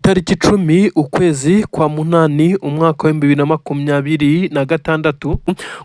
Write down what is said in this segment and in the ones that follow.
Itariki 10 ukwezi kwa munani umwaka wa 2026,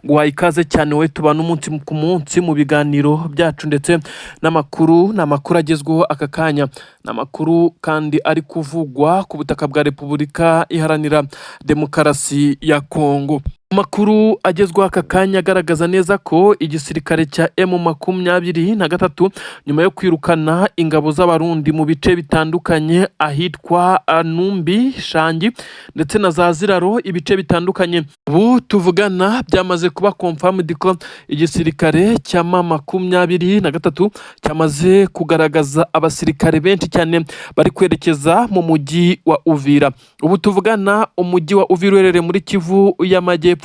nguhaye ikaze cyane wowe tubana umunsi ku munsi mu biganiro byacu ndetse n'amakuru. Ni amakuru agezweho aka kanya, ni amakuru kandi ari kuvugwa ku butaka bwa Repubulika Iharanira Demokarasi ya Kongo. Amakuru agezweho aka kanya agaragaza neza ko igisirikare cya M23, nyuma yo kwirukana ingabo z'Abarundi mu bice bitandukanye ahitwa Numbi, Shangi ndetse na za Ziraro, ibice bitandukanye, ubu tuvugana byamaze kuba confirmed ko igisirikare cya M23 cyamaze kugaragaza abasirikare benshi cyane bari kwerekeza mu mujyi wa Uvira. Ubu tuvugana, umujyi wa Uvira uherereye muri Kivu y'Amajyepfo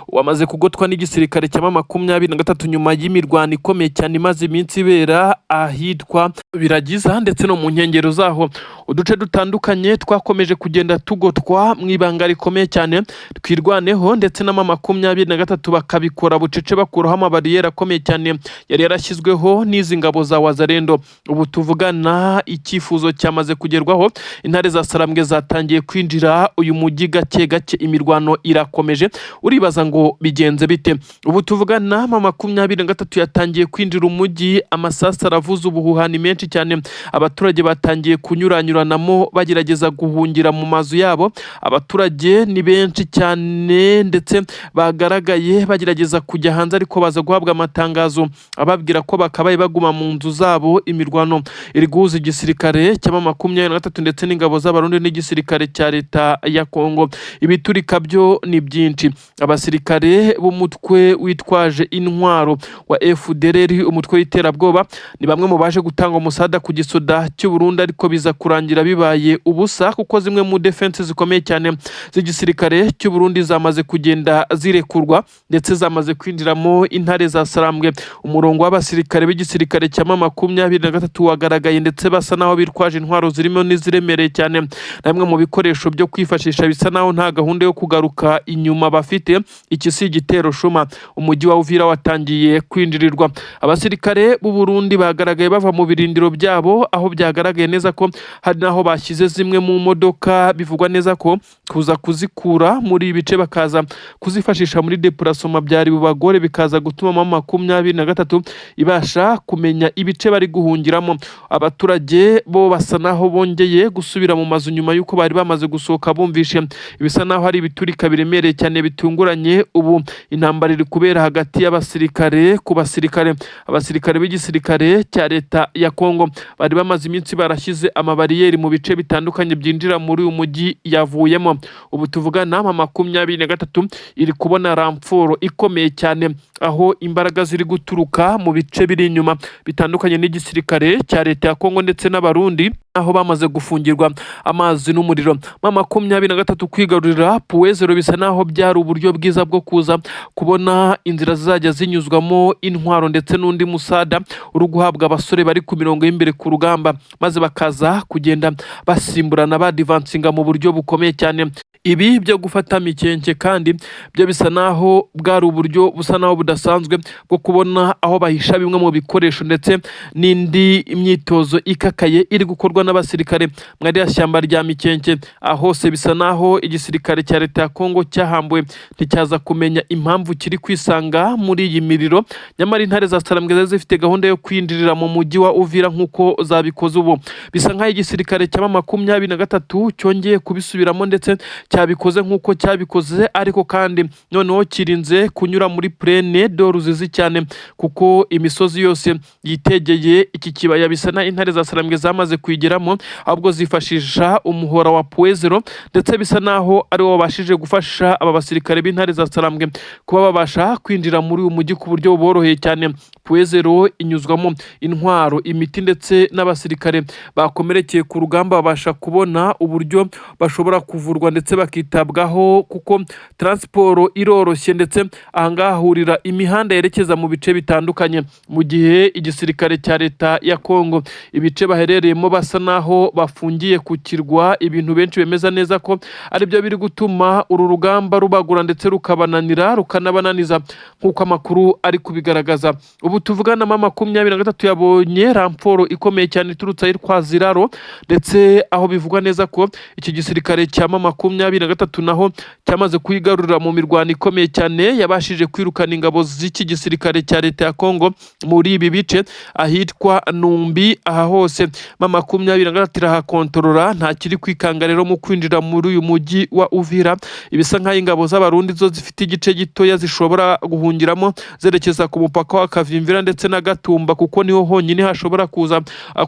wamaze kugotwa n'igisirikare cya M23 nyuma y'imirwano ikomeye cyane imaze iminsi ibera ahitwa Biragiza ndetse no mu nkengero zaho. Uduce dutandukanye twakomeje kugenda tugotwa mu ibanga rikomeye cyane, Twirwaneho ndetse na M23 bakabikora bucece, bakuraho amabariyeri akomeye cyane yari yarashyizweho n'izi ngabo za Wazalendo. Ubu tuvugana, icyifuzo cyamaze kugerwaho, intare za Sarambwe zatangiye kwinjira uyu mujyi gake gake, imirwano irakomeje. Uribaza ngo bigenze bite? Ubu tuvugana, M23 yatangiye kwinjira umujyi, amasasu aravuza ubuhuhani menshi cyane, abaturage batangiye kunyuranyuranamo bagerageza guhungira mu mazu yabo. Abaturage ni benshi cyane ndetse bagaragaye bagerageza kujya hanze, ariko baza guhabwa amatangazo ababwira ko bakabaye baguma mu nzu zabo. Imirwano iri guhuza igisirikare cya M23 ndetse n'ingabo z'Abarundi n'igisirikare cya leta ya Kongo. Ibiturika byo ni byinshi. Abasirikare b'umutwe witwaje intwaro wa FDLR, umutwe w'iterabwoba, ni bamwe mu baje gutanga umusada ku gisoda cy'u Burundi, ariko biza kurangira bibaye ubusa kuko zimwe mu defense zikomeye cyane z'igisirikare cy'u Burundi zamaze kugenda zirekurwa ndetse zamaze kwinjiramo intare za Sarambwe. Umurongo w'abasirikare b'igisirikare cya M23 wagaragaye ndetse basa naho bitwaje intwaro zirimo n'iziremereye cyane na bimwe mu bikoresho byo kwifashisha, bisa naho nta gahunda yo kugaruka inyuma bafite. Iki si igitero shuma. Umujyi wa Uvira watangiye kwinjirirwa. Abasirikare b'u Burundi bagaragaye bava mu birindiro byabo, aho byagaragaye neza ko hari n'aho bashyize zimwe mu modoka, bivugwa neza ko kuza kuzikura muri ibi bice bakaza kuzifashisha muri déplacement byari bubagore, bikaza gutuma M23 ibasha kumenya ibice bari guhungiramo. Abaturage bo basa naho bongeye gusubira mu mazu nyuma y'uko bari bamaze gusohoka bumvishe ibisa naho ari ibiturika biremereye cyane bitunguranye. Ubu intambara iri kubera hagati y'abasirikare ku basirikare. Abasirikare b'igisirikare cya leta ya Kongo bari bamaze iminsi barashyize amabariyeri mu bice bitandukanye byinjira muri uyu mujyi yavuyemo. Ubu tuvugana, M23 iri kubona renfort ikomeye cyane, aho imbaraga ziri guturuka mu bice biri inyuma bitandukanye n'igisirikare cya leta ya Kongo ndetse n'Abarundi, aho bamaze gufungirwa amazi n'umuriro. M23 kwigarurira Point Zéro bisa naho byari uburyo bwiza bwo kuza kubona inzira zizajya zinyuzwamo intwaro ndetse n'undi musada uri guhabwa abasore bari ku mirongo y'imbere ku rugamba, maze bakaza kugenda basimburana badivansinga mu buryo bukomeye cyane. Ibi byo gufata Mikenke kandi byo bisa naho bwari uburyo busa naho budasanzwe bwo kubona aho bahisha bimwe mu bikoresho ndetse n'indi myitozo ikakaye iri gukorwa n'abasirikare muri ririya shyamba rya Mikenke. Aho hose bisa naho igisirikare cya leta ya Kongo cyahambuwe, nticyaza kumenya impamvu kiri kwisanga muri iyi miriro, nyamara intare za Sarambwe zari zifite gahunda yo kwinjirira mu mujyi wa Uvira nk'uko zabikoze. Ubu bisa nk'aho igisirikare cya M23 cyongeye kubisubiramo ndetse cyabikoze nk'uko cyabikoze, ariko kandi noneho kirinze kunyura muri plaine de Ruzizi cyane, kuko imisozi yose yitegeye iki kibaya bisa na intare za Sarambwe zamaze kuyigeramo, ahubwo zifashisha umuhora wa Point Zéro, ndetse bisa naho ari wo wabashije gufasha aba basirikare b'intare za Sarambwe kuba babasha kwinjira muri uyu mujyi ku buryo buboroheye cyane. Point Zéro inyuzwamo intwaro, imiti ndetse n'abasirikare bakomerekeye ku rugamba babasha kubona uburyo bashobora kuvurwa ndetse bakitabwaho. bakitabwaho, kuko transport iroroshye, ndetse ahangaha hahurira imihanda yerekeza mu bice bitandukanye. Mu gihe igisirikare cya leta ya Kongo ibice baherereyemo basa naho bafungiye ku kirwa, ibintu benshi bemeza neza ko aribyo biri gutuma uru rugamba rubagura ndetse rukabananira, rukanabananiza, nk'uko amakuru ari kubigaragaza. Ubu tuvugana, M23 yabonye renfort ikomeye cyane iturutse ahitwa Ziraro, ndetse aho bivugwa neza ko iki gisirikare cya M23 naho cyamaze kuyigarurira mu mirwano ikomeye cyane, yabashije kwirukana ingabo z'iki gisirikare cya leta ya Kongo muri ibi bice ahitwa Numbi. Aha hose M23 irahakontorora, nta kiri kwikanga rero mu kwinjira muri uyu mujyi wa Uvira. Ibisa nk'aho ingabo z'Abarundi zo zifite igice gitoya zishobora guhungiramo zerekeza ku mupaka wa Kavimvira ndetse na Gatumba, kuko niho honyine hashobora kuza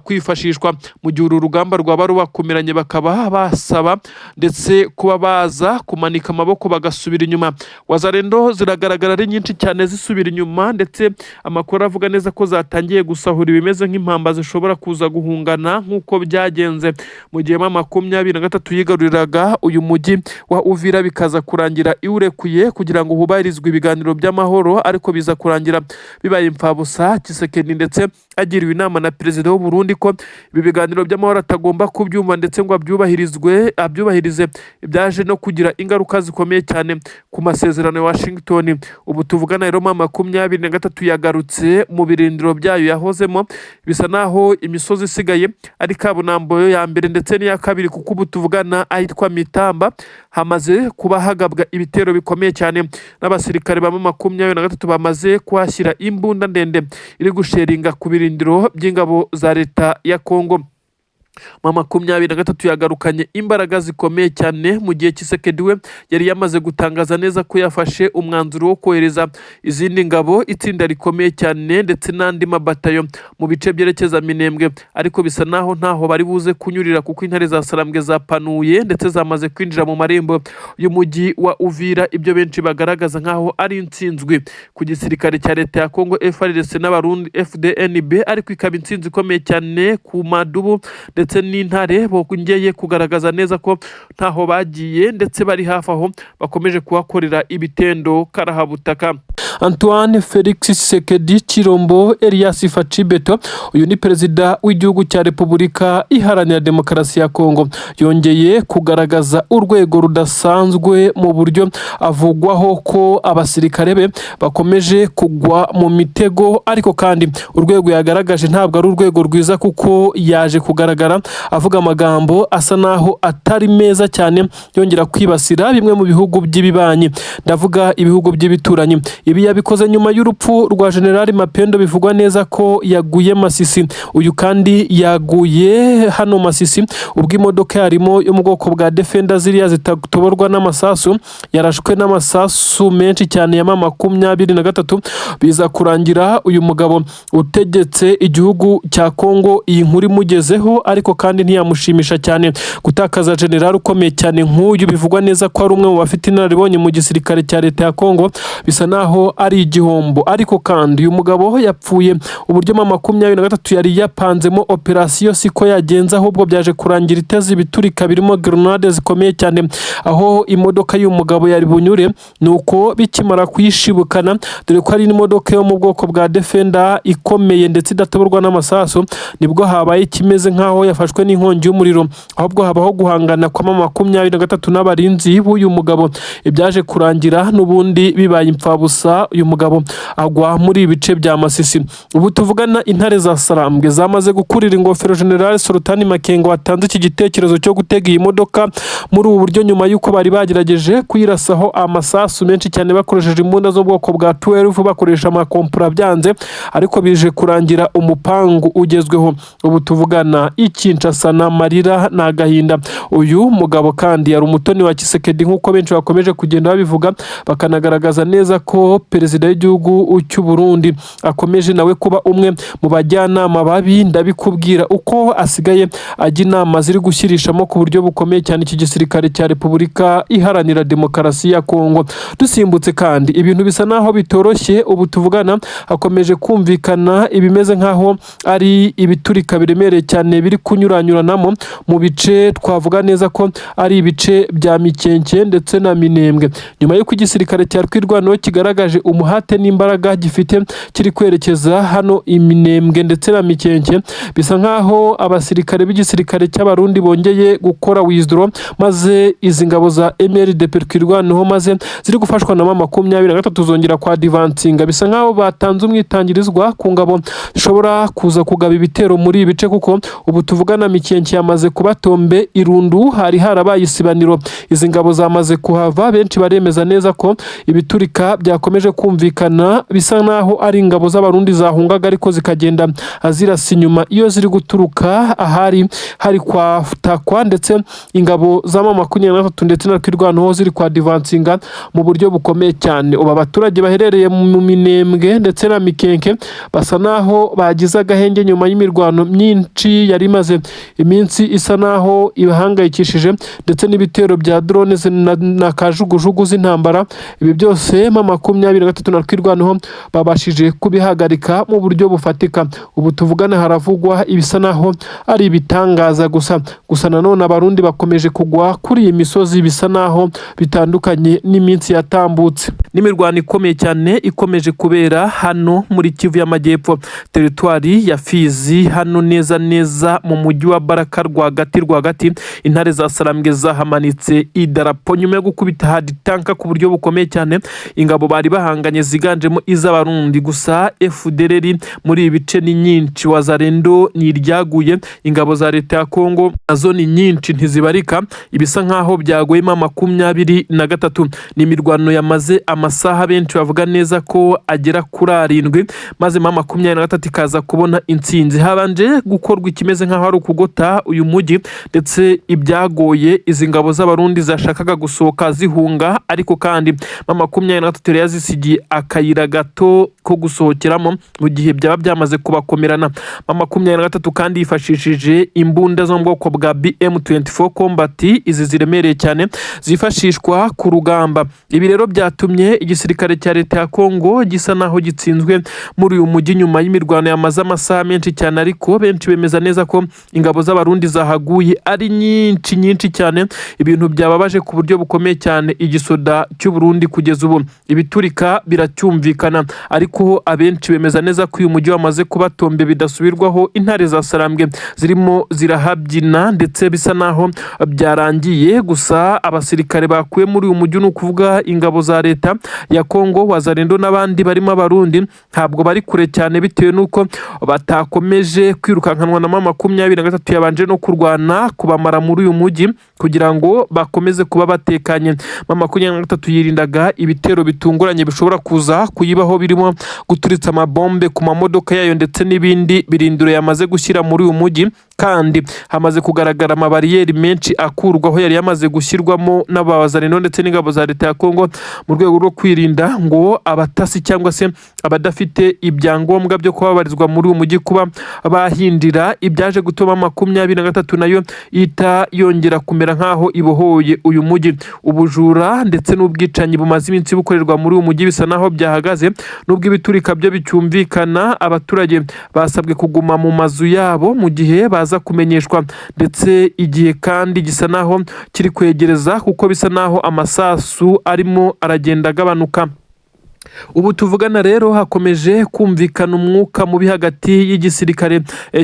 kwifashishwa mu gihe uru rugamba rwaba rubakomeranye, bakaba basaba ndetse kuba baza kumanika amaboko bagasubira inyuma. Wazalendo ziragaragara ari nyinshi cyane zisubira inyuma, ndetse amakuru avuga neza ko zatangiye gusahura ibimeze nk'impamba zishobora kuza guhungana, nk'uko byagenze mu gihe M23 yigaruriraga uyu mujyi wa Uvira, bikaza kurangira iwurekuye kugira ngo hubahirizwe ibiganiro by'amahoro, ariko biza kurangira bibaye imfabusa. Tshisekedi ndetse agiriwe inama na perezida w'u Burundi ko ibi biganiro by'amahoro atagomba kubyumva ndetse ngo abyubahirizwe, abyubahirize, byaje no kugira ingaruka zikomeye cyane ku masezerano ya Washington. Ubu tuvugana rero, M23 yagarutse mu birindiro byayo yahozemo. Bisa naho imisozi isigaye ari kaburimbo ya mbere ndetse n'iya kabiri, kuko ubu tuvugana ahitwa Mitamba hamaze kuba hagabwa ibitero bikomeye cyane n'abasirikare ba M23, bamaze kuhashyira imbunda ndende iri gusheringa ku birindiro by'ingabo za leta ya Kongo. M23 yagarukanye imbaraga zikomeye cyane, mu gihe Tshisekedi we yari yamaze gutangaza neza ko yafashe umwanzuro wo kohereza izindi ngabo, itsinda rikomeye cyane ndetse n'andi mabatayo mu bice byerekeza Minembwe, ariko bisa naho ntaho bari buze kunyurira, kuko intare za Sarambwe zapanuye ndetse zamaze kwinjira mu marembo y'umujyi wa Uvira, ibyo benshi bagaragaza nkaho ari intsinzwi ku gisirikare cya leta ya Kongo FARDC n'Abarundi FDNB, ariko ikaba intsinzi ikomeye cyane ku madubu ndetse n'intare bongeye kugaragaza neza ko ntaho bagiye, ndetse bari hafi aho bakomeje kuhakorera ibitendo karahabutaka. Antoine Felix Tshisekedi Tshilombo Elias Fatshi Béton, uyu ni perezida w'igihugu cya Repubulika Iharanira Demokarasi ya Kongo, yongeye kugaragaza urwego rudasanzwe mu buryo avugwaho ko abasirikare be bakomeje kugwa mu mitego. Ariko kandi urwego yagaragaje ntabwo ari urwego rwiza, kuko yaje kugaragara avuga amagambo asa naho atari meza cyane, yongera kwibasira bimwe mu bihugu by'ibibanyi, ndavuga ibihugu by'ibituranyi. Ibi yabikoze nyuma y'urupfu rwa General Mapendo, bivugwa neza ko yaguye Masisi. Uyu kandi yaguye hano Masisi ubwo imodoka yarimo yo mu bwoko bwa Defender, ziriya zitatoborwa n'amasasu, yarashwe n'amasasu menshi cyane ya M23, biza kurangira uyu mugabo utegetse igihugu cya Kongo iyi nkuru imugezeho, ariko kandi ntiyamushimisha cyane gutakaza general ukomeye cyane nk'uyu, bivugwa neza ko ari umwe mu bafite inararibonye mu gisirikare cya leta ya Kongo. Bisa naho ari igihombo. Ariko kandi uyu mugabo yapfuye uburyo M23 yari yapanzemo operasiyo siko yagenze, ahubwo byaje kurangira iteze ibiturika birimo grenade zikomeye cyane aho imodoka y'uyu mugabo yari bunyure, nuko bikimara kuyishibukana, dore ko ari n'imodoka yo mu bwoko bwa Defender ikomeye ndetse idatoborwa n'amasasu, nibwo habaye ikimeze nk'aho yafashwe n'inkongi y'umuriro, ahubwo habaho guhangana kwa M23 n'abarinzi b'uyu mugabo, ibyaje kurangira n'ubundi bibaye imfabusa, uyu mugabo agwa muri ibi bice bya Masisi. Ubu tuvugana, intare za Sarambwe zamaze gukurira ingofero General Sultani Makenga watanze iki gitekerezo cyo gutega iyi modoka muri ubu buryo, nyuma y'uko bari bagerageje kuyirasaho amasasu menshi cyane bakoresheje imbunda z'ubwoko bwa 12, bakoresha amakompura, byanze, ariko bije kurangira umupangu ugezweho. Ubu tuvugana i Kinshasa n'amarira ni agahinda. Uyu mugabo kandi yari umutoni wa Tshisekedi, nk'uko benshi bakomeje kugenda babivuga, bakanagaragaza neza ko perezida Perezida w'igihugu cy'u Burundi akomeje nawe kuba umwe mu bajyanama babi. Ndabikubwira uko asigaye ajya inama ziri gushyirishamo ku buryo bukomeye cyane iki gisirikare cya Repubulika Iharanira Demokarasi ya Kongo. Dusimbutse kandi, ibintu bisa naho bitoroshye. Ubu tuvugana hakomeje kumvikana ibimeze nk'aho ari ibiturika biremereye cyane biri kunyuranyuranamo mu bice twavuga neza ko ari ibice bya Mikenke ndetse na Minembwe, nyuma y'uko igisirikare cya Twirwaneho kigaragaje umuhate n'imbaraga gifite kiri kwerekeza hano i Minembwe ndetse na Mikenke. Bisa nk'aho abasirikare b'igisirikare cy'Abarundi bongeye gukora withdraw, maze izi ngabo za MRDP Twirwaneho, maze ziri gufashwa na M23, zongera kwa advancinga. Bisa nk'aho batanze umwitangirizwa ku ngabo zishobora kuza kugaba ibitero muri ibi bice, kuko ubu tuvugana Mikenke yamaze kuba tombe. Irundu hari harabaye isibaniro, izi ngabo zamaze kuhava. Benshi baremeza neza ko ibiturika byakomeje kumvikana bisa naho ari ingabo z'Abarundi zahungaga, ariko zikagenda zirasa inyuma iyo ziri guturuka ahari hari kwa takwa, ndetse ingabo za M23 ndetse na Twirwaneho ziri kwa advancinga mu buryo bukomeye cyane. Ubu abaturage baherereye mu Minembwe ndetse na Mikenke basa naho bagize agahenge nyuma y'imirwano myinshi yari imaze iminsi isa naho ibahangayikishije, ndetse n'ibitero bya drone na kajugujugu z'intambara. Ibi byose M23 na Twirwaneho babashije kubihagarika mu buryo bufatika. Ubu tuvugana haravugwa ibisa naho ari ibitangaza gusa. Gusa nanone Abarundi bakomeje kugwa kuri iyi misozi, bisa naho bitandukanye n'iminsi yatambutse, n'imirwano ikomeye cyane ikomeje kubera hano muri Kivu y'Amajyepfo, teritwari ya Fizi, hano neza neza mu mujyi wa Baraka rwagati rwagati. Intare za Sarambwe zahamanitse idarapo nyuma yo gukubita hard tanka ku buryo bukomeye cyane ingabo bari bahanganye ziganjemo iz'Abarundi. Gusa FDLR muri ibi bice ni nyinshi, Wazalendo ni iryaguye, ingabo za leta ya Kongo nazo ni nyinshi ntizibarika. Ibisa nkaho byaguyemo 23. Ni imirwano yamaze amasaha benshi bavuga neza ko agera kuri 7, maze M23 ikaza kubona intsinzi. Habanje gukorwa ikimeze nkaho ari ukugota uyu mujyi, ndetse ibyagoye izi ngabo z'Abarundi zashakaga gusohoka zihunga, ariko kandi M23 yari yazisigiye akayira gato ko gusohokeramo mu gihe byaba byamaze kubakomerana. M23 kandi yifashishije imbunda zo mu bwoko bwa BM24 Combat, izi ziremereye cyane zifashishwa ku rugamba. Ibi rero byatumye igisirikare cya leta ya Kongo gisa naho gitsinzwe muri uyu mujyi nyuma y'imirwano yamaze amasaha menshi cyane, ariko benshi bemeza neza ko ingabo z'Abarundi zahaguye ari nyinshi nyinshi cyane, ibintu byababaje ku buryo bukomeye cyane igisoda cy'u Burundi. Kugeza ubu ibiturika biracyumvikana, ariko abenshi bemeza neza ko uyu mujyi wamaze kuba tombe bidasubirwaho. Intare za Sarambwe zirimo zirahabyina, ndetse bisa naho byarangiye. Gusa abasirikare bakuwe muri uyu mujyi, ni ukuvuga ingabo za leta ya Kongo, Wazalendo n'abandi barimo Abarundi, ntabwo bari kure cyane bitewe n'uko batakomeje kwirukankanwa na M23 yabanje no kurwana kubamara muri uyu mujyi kugira ngo bakomeze kuba batekanye. M23 yirindaga ibitero bitunguranye bishobora kuza kuyibaho, birimo guturitsa amabombe ku mamodoka yayo ndetse n'ibindi birindiro yamaze gushyira muri uyu mujyi. Kandi hamaze kugaragara amabariyeri menshi akurwaho yari yamaze gushyirwamo n'Abazalendo ndetse n'ingabo za leta ya Kongo, mu rwego rwo kwirinda ngo abatasi cyangwa se abadafite ibyangombwa byo kubabarizwa muri uyu mujyi kuba bahindira, ibyaje gutuma 23 nayo ihita yongera kumera nk'aho ibohoye uyu mujyi. Ubujura ndetse n'ubwicanyi bumaze iminsi bukorerwa muri uyu mujyi bisa naho byahagaze, nubwo ibiturika byo bicyumvikana. Abaturage basabwe kuguma mu mazu yabo mu gihe baza kumenyeshwa, ndetse igihe kandi gisa naho kiri kwegereza, kuko bisa naho amasasu arimo aragenda agabanuka. Ubu tuvugana rero hakomeje kumvikana umwuka mubi hagati y'igisirikare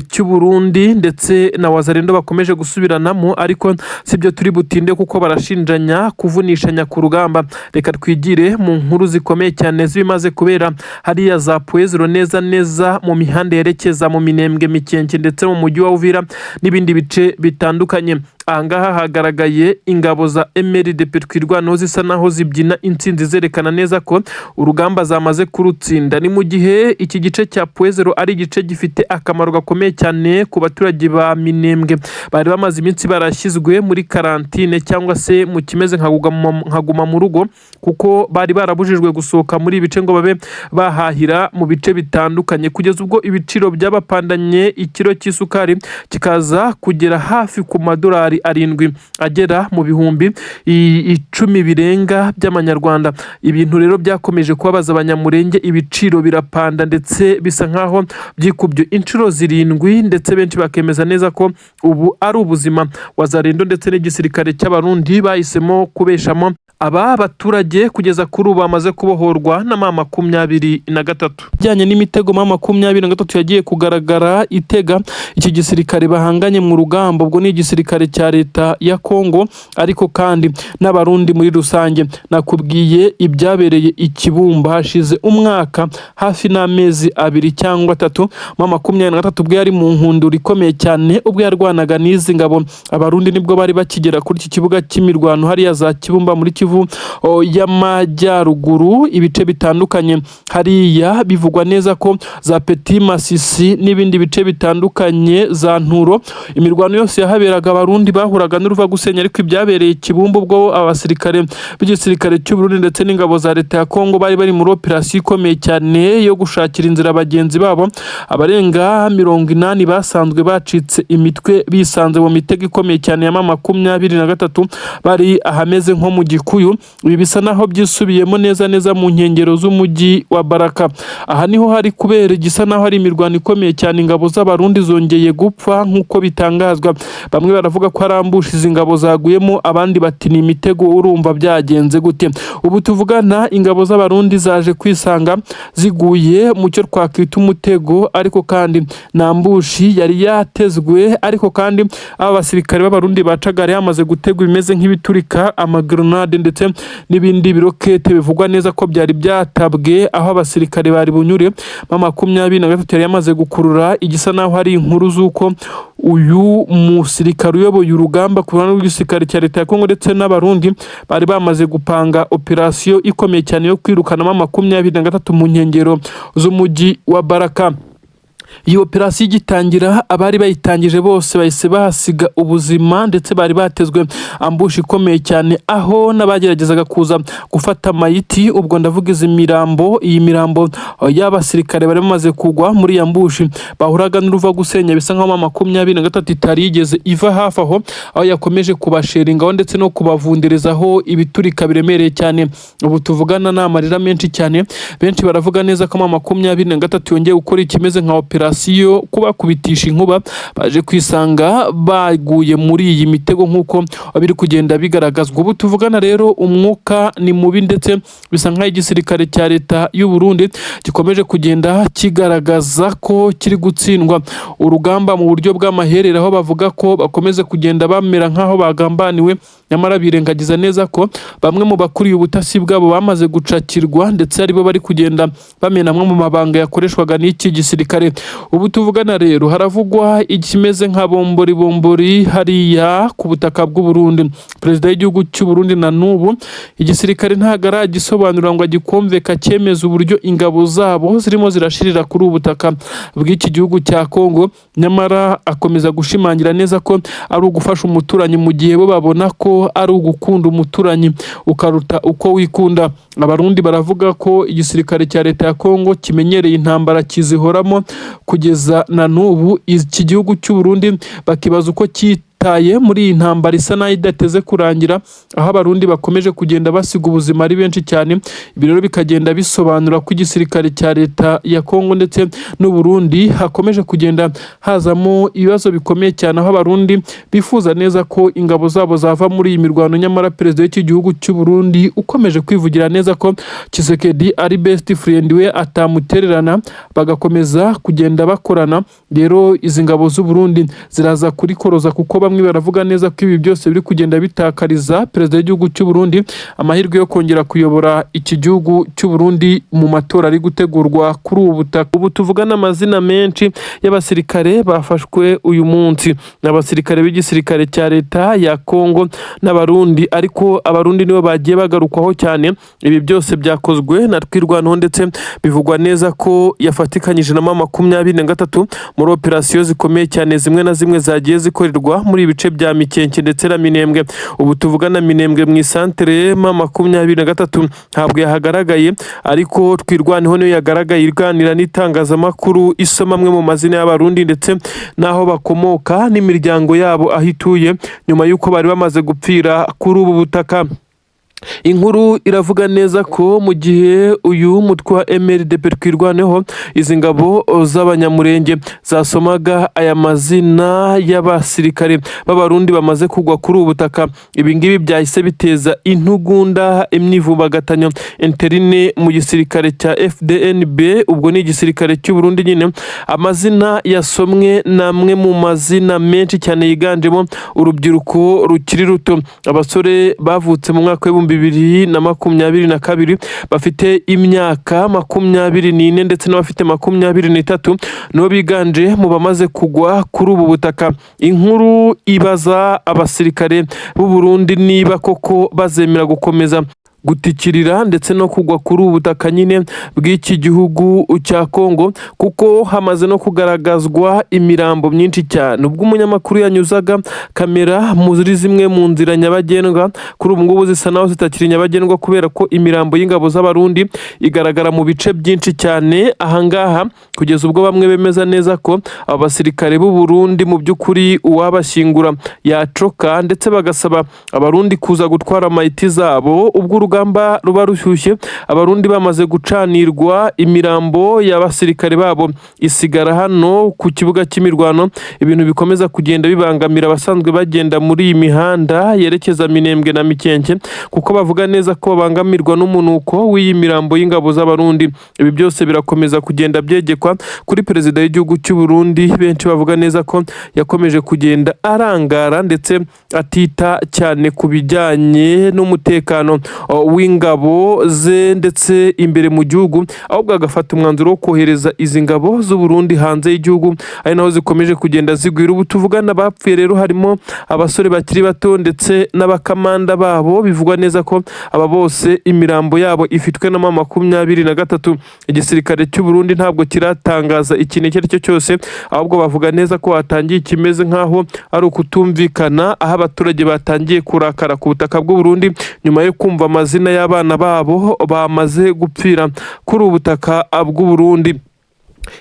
cy'u Burundi ndetse na Wazalendo bakomeje gusubiranamo, ariko sibyo turi butinde kuko barashinjanya kuvunishanya ku rugamba. Reka twigire mu nkuru zikomeye cyane z'ibimaze kubera hariya za Pwezero, neza neza mu mihanda yerekeza mu Minembwe, Mikenke ndetse mu mujyi wa Uvira n'ibindi bice bitandukanye. Ahangaha hagaragaye ingabo za MRDP Twirwaneho zisa naho zibyina intsinzi, zerekana neza ko urugamba zamaze kurutsinda. Ni mu gihe iki gice cya Point Zéro ari igice gifite akamaro gakomeye cyane ku baturage ba Minembwe bari bamaze iminsi barashyizwe muri quarantine, cyangwa se mu kimeze nka guma mu rugo, kuko bari barabujijwe gusohoka muri ibi bice ngo babe bahahira mu bice bitandukanye, kugeza ubwo ibiciro byabapandanye, ikiro cy'isukari kikaza kugera hafi ku madolari 7 agera mu 10,000 birenga by'amanyarwanda. Ibintu rero byakomeje kubabaza Abanyamurenge, ibiciro birapanda ndetse bisa nkaho byikubye inshuro 7, ndetse benshi bakemeza neza ko ubu ari ubuzima Wazalendo ndetse n'igisirikare cy'Abarundi bahisemo kubeshamo aba baturage kugeza kuri ubu bamaze kubohorwa na M23. Bijyanye n'imitego M23 yagiye kugaragara itega iki gisirikare bahanganye mu rugamba, ubwo ni igisirikare cya leta ya Kongo ariko kandi n'Abarundi muri rusange. Nakubwiye ibyabereye i Kibumba hashize umwaka hafi n'amezi 2 cyangwa 3. M23 ubwo yari mu nkundura ikomeye cyane, ubwo yarwanaga n'izi ngabo, Abarundi nibwo bari bakigera kuri iki kibuga cy'imirwano hariya za Kibumba muri Kivu y'Amajyaruguru, ibice bitandukanye hariya bivugwa neza ko za Petit Masisi n'ibindi bice bitandukanye za Nturo, imirwano yose yahaberaga Abarundi bahuraga n'uruva gusenya. Ariko ibyabereye Kibumba ubwo abasirikare b'igisirikare cy'u Burundi ndetse n'ingabo za leta ya Kongo bari bari muri operasiyo ikomeye cyane yo gushakira inzira bagenzi babo abarenga 80 basanzwe bacitse imitwe, bisanze mu mitego ikomeye cyane ya M23, bari ahameze nko mu Gikuyu. Ibi bisa naho byisubiyemo neza neza mu nkengero z'umujyi wa Baraka. Aha niho hari kubera igisa naho ari imirwano ikomeye cyane. Ingabo z'Abarundi zongeye gupfa nk'uko bitangazwa. Bamwe baravuga ko ari ambush izi ngabo zaguyemo, abandi bati ni imitego. Urumva byagenze gute? Ubu tuvugana ingabo z'Abarundi zaje kwisanga ziguye mu cyo twakwita umutego, ariko kandi na ambush yari yatezwe. Ariko kandi aba basirikare b'Abarundi bacaga hamaze gutegwa ibimeze nk'ibiturika, amagrenade ndetse n'ibindi birokete bivugwa neza ko byari byatabwe aho abasirikare bari bunyure. M23 yari yamaze gukurura igisa naho hari inkuru z'uko uyu musirikare uyoboye urugamba ku ruhande rw'igisirikare cya leta ya Kongo ndetse n'Abarundi bari bamaze gupanga operasiyo ikomeye cyane yo kwirukanamo 23 mu nkengero z'umujyi wa Baraka. Iyi operasiyo igitangira, abari bayitangije bose bahise bahasiga ubuzima, ndetse bari batezwe ambush ikomeye cyane, aho n'abageragezaga kuza gufata mayiti, ubwo ndavuga izi mirambo, iyi mirambo y'abasirikare bari bamaze kugwa muri iyi ambush, bahuraga n'uruva gusenya. Bisa nkaho 23 itari yigeze iva hafi aho, aho yakomeje kubasheringaho ndetse no kubavunderezaho ibiturika biremereye cyane. Ubu tuvugana ni amarira menshi cyane. Benshi baravuga neza ko 23 yongeye gukora ikimeze nka operasiyo kubakubitisha inkuba, baje kwisanga baguye muri iyi mitego nk'uko biri kugenda bigaragazwa. Ubu tuvugana rero umwuka ni mubi, ndetse bisa nk'aho igisirikare cya leta y'u Burundi gikomeje kugenda kigaragaza ko kiri gutsindwa urugamba mu buryo bw'amaherere, aho bavuga ko bakomeza kugenda bamera nk'aho bagambaniwe, nyamara birengagiza neza ko bamwe mu bakuriye ubutasi bwabo bamaze gucakirwa, ndetse aribo bari kugenda bamena amwe mu mabanga yakoreshwaga n'iki gisirikare. Ubu tuvugana rero haravugwa ikimeze nka bombori bombori hariya ku butaka bw'u Burundi. Perezida w'igihugu cy'u Burundi na n'ubu igisirikare ntabwo aragisobanura ngo agikumve cyemeza uburyo ingabo zabo zirimo zirashirira kuri ubu butaka bw'iki gihugu cya Kongo, nyamara akomeza gushimangira neza ko ari ugufasha umuturanyi, mu gihe bo babona ko ari ugukunda umuturanyi ukaruta uko wikunda. Abarundi baravuga ko igisirikare cya leta ya Kongo kimenyereye intambara, kizihoramo kugeza na n'ubu. Iki gihugu cy'u Burundi bakibaza uko cyitaye muri iyi ntambara isa naho idateze kurangira, aho Abarundi bakomeje kugenda basiga ubuzima ari benshi cyane. Ibi rero bikagenda bisobanura ko igisirikare cya leta ya Kongo ndetse n'u Burundi hakomeje kugenda hazamo ibibazo bikomeye cyane, aho Abarundi bifuza neza ko ingabo zabo zava muri iyi mirwano, nyamara perezida w'iki gihugu cy'u Burundi ukomeje kwivugira neza ko Tshisekedi ari best friend we, atamutererana, bagakomeza kugenda bakorana. Rero izi ngabo z'u Burundi ziraza kurikoroza, kuko bamwe Bamwe baravuga neza ko ibi byose biri kugenda bitakariza perezida w'igihugu cy'u Burundi amahirwe yo kongera kuyobora iki gihugu cy'u Burundi mu matora ari gutegurwa kuri ubu butaka. Ubu tuvugana amazina menshi y'abasirikare bafashwe uyu munsi, ni abasirikare b'igisirikare cya leta ya Kongo n'Abarundi, ariko Abarundi nibo bagiye bagarukwaho cyane. Ibi byose byakozwe na Twirwaneho, ndetse bivugwa neza ko yafatikanyije na M23 muri operasiyo zikomeye cyane zimwe na zimwe zagiye zikorerwa muri ibice bya Mikenke ndetse na Minembwe. Ubu tuvugana Minembwe mu isantere M23 ntabwo yahagaragaye, ariko Twirwaneho niyo yagaragaye iganira n'itangazamakuru, isoma amwe mu mazina y'Abarundi ndetse n'aho bakomoka n'imiryango yabo aho ituye, nyuma y'uko bari bamaze gupfira kuri ubu butaka. Inkuru iravuga neza ko mu gihe uyu mutwe wa MRDP Twirwaneho, izi ngabo z'Abanyamurenge zasomaga aya mazina y'abasirikare b'Abarundi bamaze kugwa kuri ubu butaka, ibi ngibi byahise biteza intugunda, imyivumbagatanyo interne mu gisirikare cya FDNB, ubwo ni igisirikare cy'u Burundi nyine. Amazina yasomwe ni amwe mu mazina menshi cyane yiganjemo urubyiruko rukiri ruto, abasore bavutse mu mwaka w'2022 bafite imyaka 24 ndetse n'abafite 23, nibo biganje mu bamaze kugwa kuri ubu butaka. Inkuru ibaza abasirikare b'u Burundi niba koko bazemera gukomeza gutikirira ndetse no kugwa kuri ubu butaka nyine bw'iki gihugu cya Kongo, kuko hamaze no kugaragazwa imirambo myinshi cyane. Ubwo umunyamakuru yanyuzaga kamera muri zimwe mu nzira nyabagendwa, kuri ubu ngubu zisa naho zitakiri nyabagendwa, kubera ko imirambo y'ingabo z'Abarundi igaragara mu bice byinshi cyane ahangaha, kugeza ubwo bamwe bemeza neza ko aba basirikare b'u Burundi mu by'ukuri uwabashyingura yacoka, ndetse bagasaba Abarundi kuza gutwara mayiti zabo. Ubwo urugamba ruba rushyushye, Abarundi bamaze gucanirwa, imirambo y'abasirikare babo isigara hano ku kibuga cy'imirwano, ibintu bikomeza kugenda bibangamira abasanzwe bagenda muri iyi mihanda yerekeza Minembwe na Mikenke, kuko bavuga neza ko babangamirwa n'umunuko w'iyi mirambo y'ingabo z'Abarundi. Ibi byose birakomeza kugenda byegekwa kuri perezida w'igihugu cy'u Burundi, benshi bavuga neza ko yakomeje kugenda arangara ndetse atita cyane ku bijyanye n'umutekano w'ingabo ze ndetse imbere mu gihugu, ahubwo agafata umwanzuro wo kohereza izi ngabo z'u Burundi hanze y'igihugu, ari naho zikomeje kugenda zigwira. Ubu tuvugana bapfuye rero harimo abasore bakiri bato ndetse n'abakamanda babo. Bivugwa neza ko aba bose imirambo yabo ifitwe na M23. Igisirikare cy'u Burundi ntabwo kiratangaza ikintu icyo ari cyo cyose, ahubwo bavuga neza ko hatangiye ikimeze nk'aho ari ukutumvikana, aho abaturage batangiye kurakara ku butaka bw'u Burundi nyuma yo kumva amazina y'abana babo bamaze gupfira kuri ubu butaka bw'u Burundi.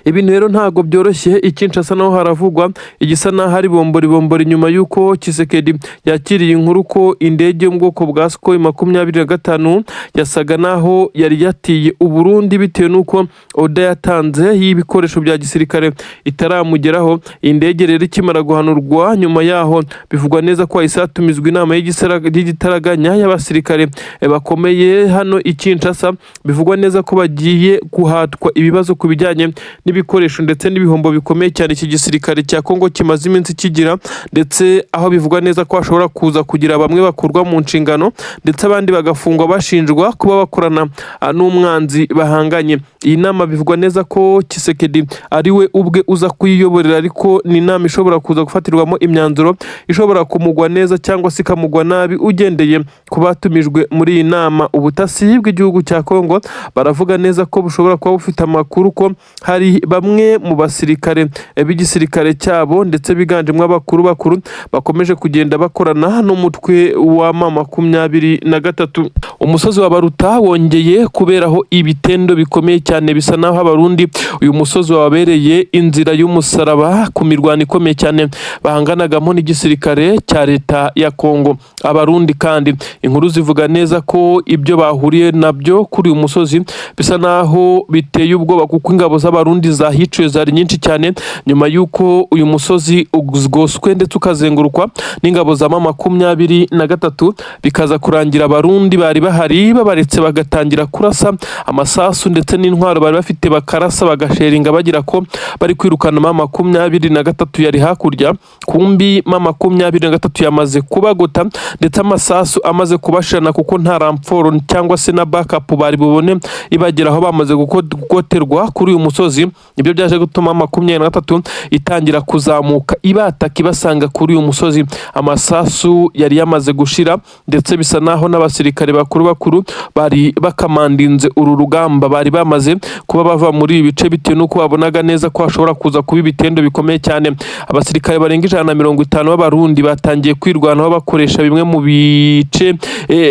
Ibintu rero ntabwo byoroshye. I Kinshasa naho haravugwa igisa n'aho ari bombori bombori, nyuma y'uko Tshisekedi yakiriye inkuru ko indege yo mu bwoko bwa Sukhoi 25 yasaga n'aho yari yatiye Uburundi bitewe n'uko order yatanze y'ibikoresho bya gisirikare itaramugeraho. Iyi ndege rero ikimara guhanurwa, nyuma yaho bivugwa neza ko hahise hatumizwa inama y'igitaraganya y'abasirikare bakomeye hano i Kinshasa. Bivugwa neza ko bagiye guhatwa ibibazo ku bijyanye n'ibikoresho ndetse n'ibihombo bikomeye cyane iki gisirikare cya Kongo kimaze iminsi kigira, ndetse aho bivugwa neza ko hashobora kuza kugira bamwe bakurwa mu nshingano ndetse abandi bagafungwa bashinjwa kuba bakorana n'umwanzi bahanganye. Iyi nama bivugwa neza ko Tshisekedi ari we ubwe uza kuyiyoborera, ariko ni inama ishobora kuza gufatirwamo imyanzuro ishobora kumugwa neza cyangwa se ikamugwa nabi, ugendeye ku batumijwe muri iyi nama. Ubutasi bw'igihugu cya Kongo baravuga neza ko bushobora kuba bufite amakuru ko hari bamwe mu basirikare b'igisirikare cyabo, ndetse biganjemo abakuru bakuru, bakomeje kugenda bakorana n'umutwe wa M23. Umusozi wa Baruta wongeye kuberaho ibitendo bikomeye cyane, bisa naho Abarundi uyu musozi wababereye inzira y'umusaraba ku mirwano ikomeye cyane bahanganagamo n'igisirikare cya leta ya Kongo. Abarundi kandi inkuru zivuga neza ko ibyo bahuriye nabyo kuri uyu musozi bisa naho biteye ubwoba, kuko ingabo z'Abarundi z'Abarundi zahiciwe zari nyinshi cyane, nyuma y'uko uyu musozi ugoswe ndetse ukazengurukwa n'ingabo za M23, bikaza kurangira Abarundi bari bahari babaretse bagatangira kurasa amasasu ndetse n'intwaro bari bafite, bakarasa bagasheringa bagira ko bari kwirukana M23 yari hakurya. Kumbi M23 yamaze kubagota ndetse amasasu amaze kubashirana, kuko nta renfort cyangwa se na backup bari bubone ibageraho, bamaze gugoterwa kuri uyu musozi. Nibyo byaje gutuma 23 itangira kuzamuka ibataka ibasanga kuri uyu musozi. Amasasu yari yamaze gushira, ndetse bisa naho n'abasirikare bakuru bakuru bari bakamandinze uru rugamba bari bamaze kuba bava muri ibi bice, bitewe n'uko babonaga neza ko hashobora kuza kuba ibitendo bikomeye cyane. Abasirikare barenga 150 b'Abarundi batangiye kwirwanaho bakoresha bimwe mu bice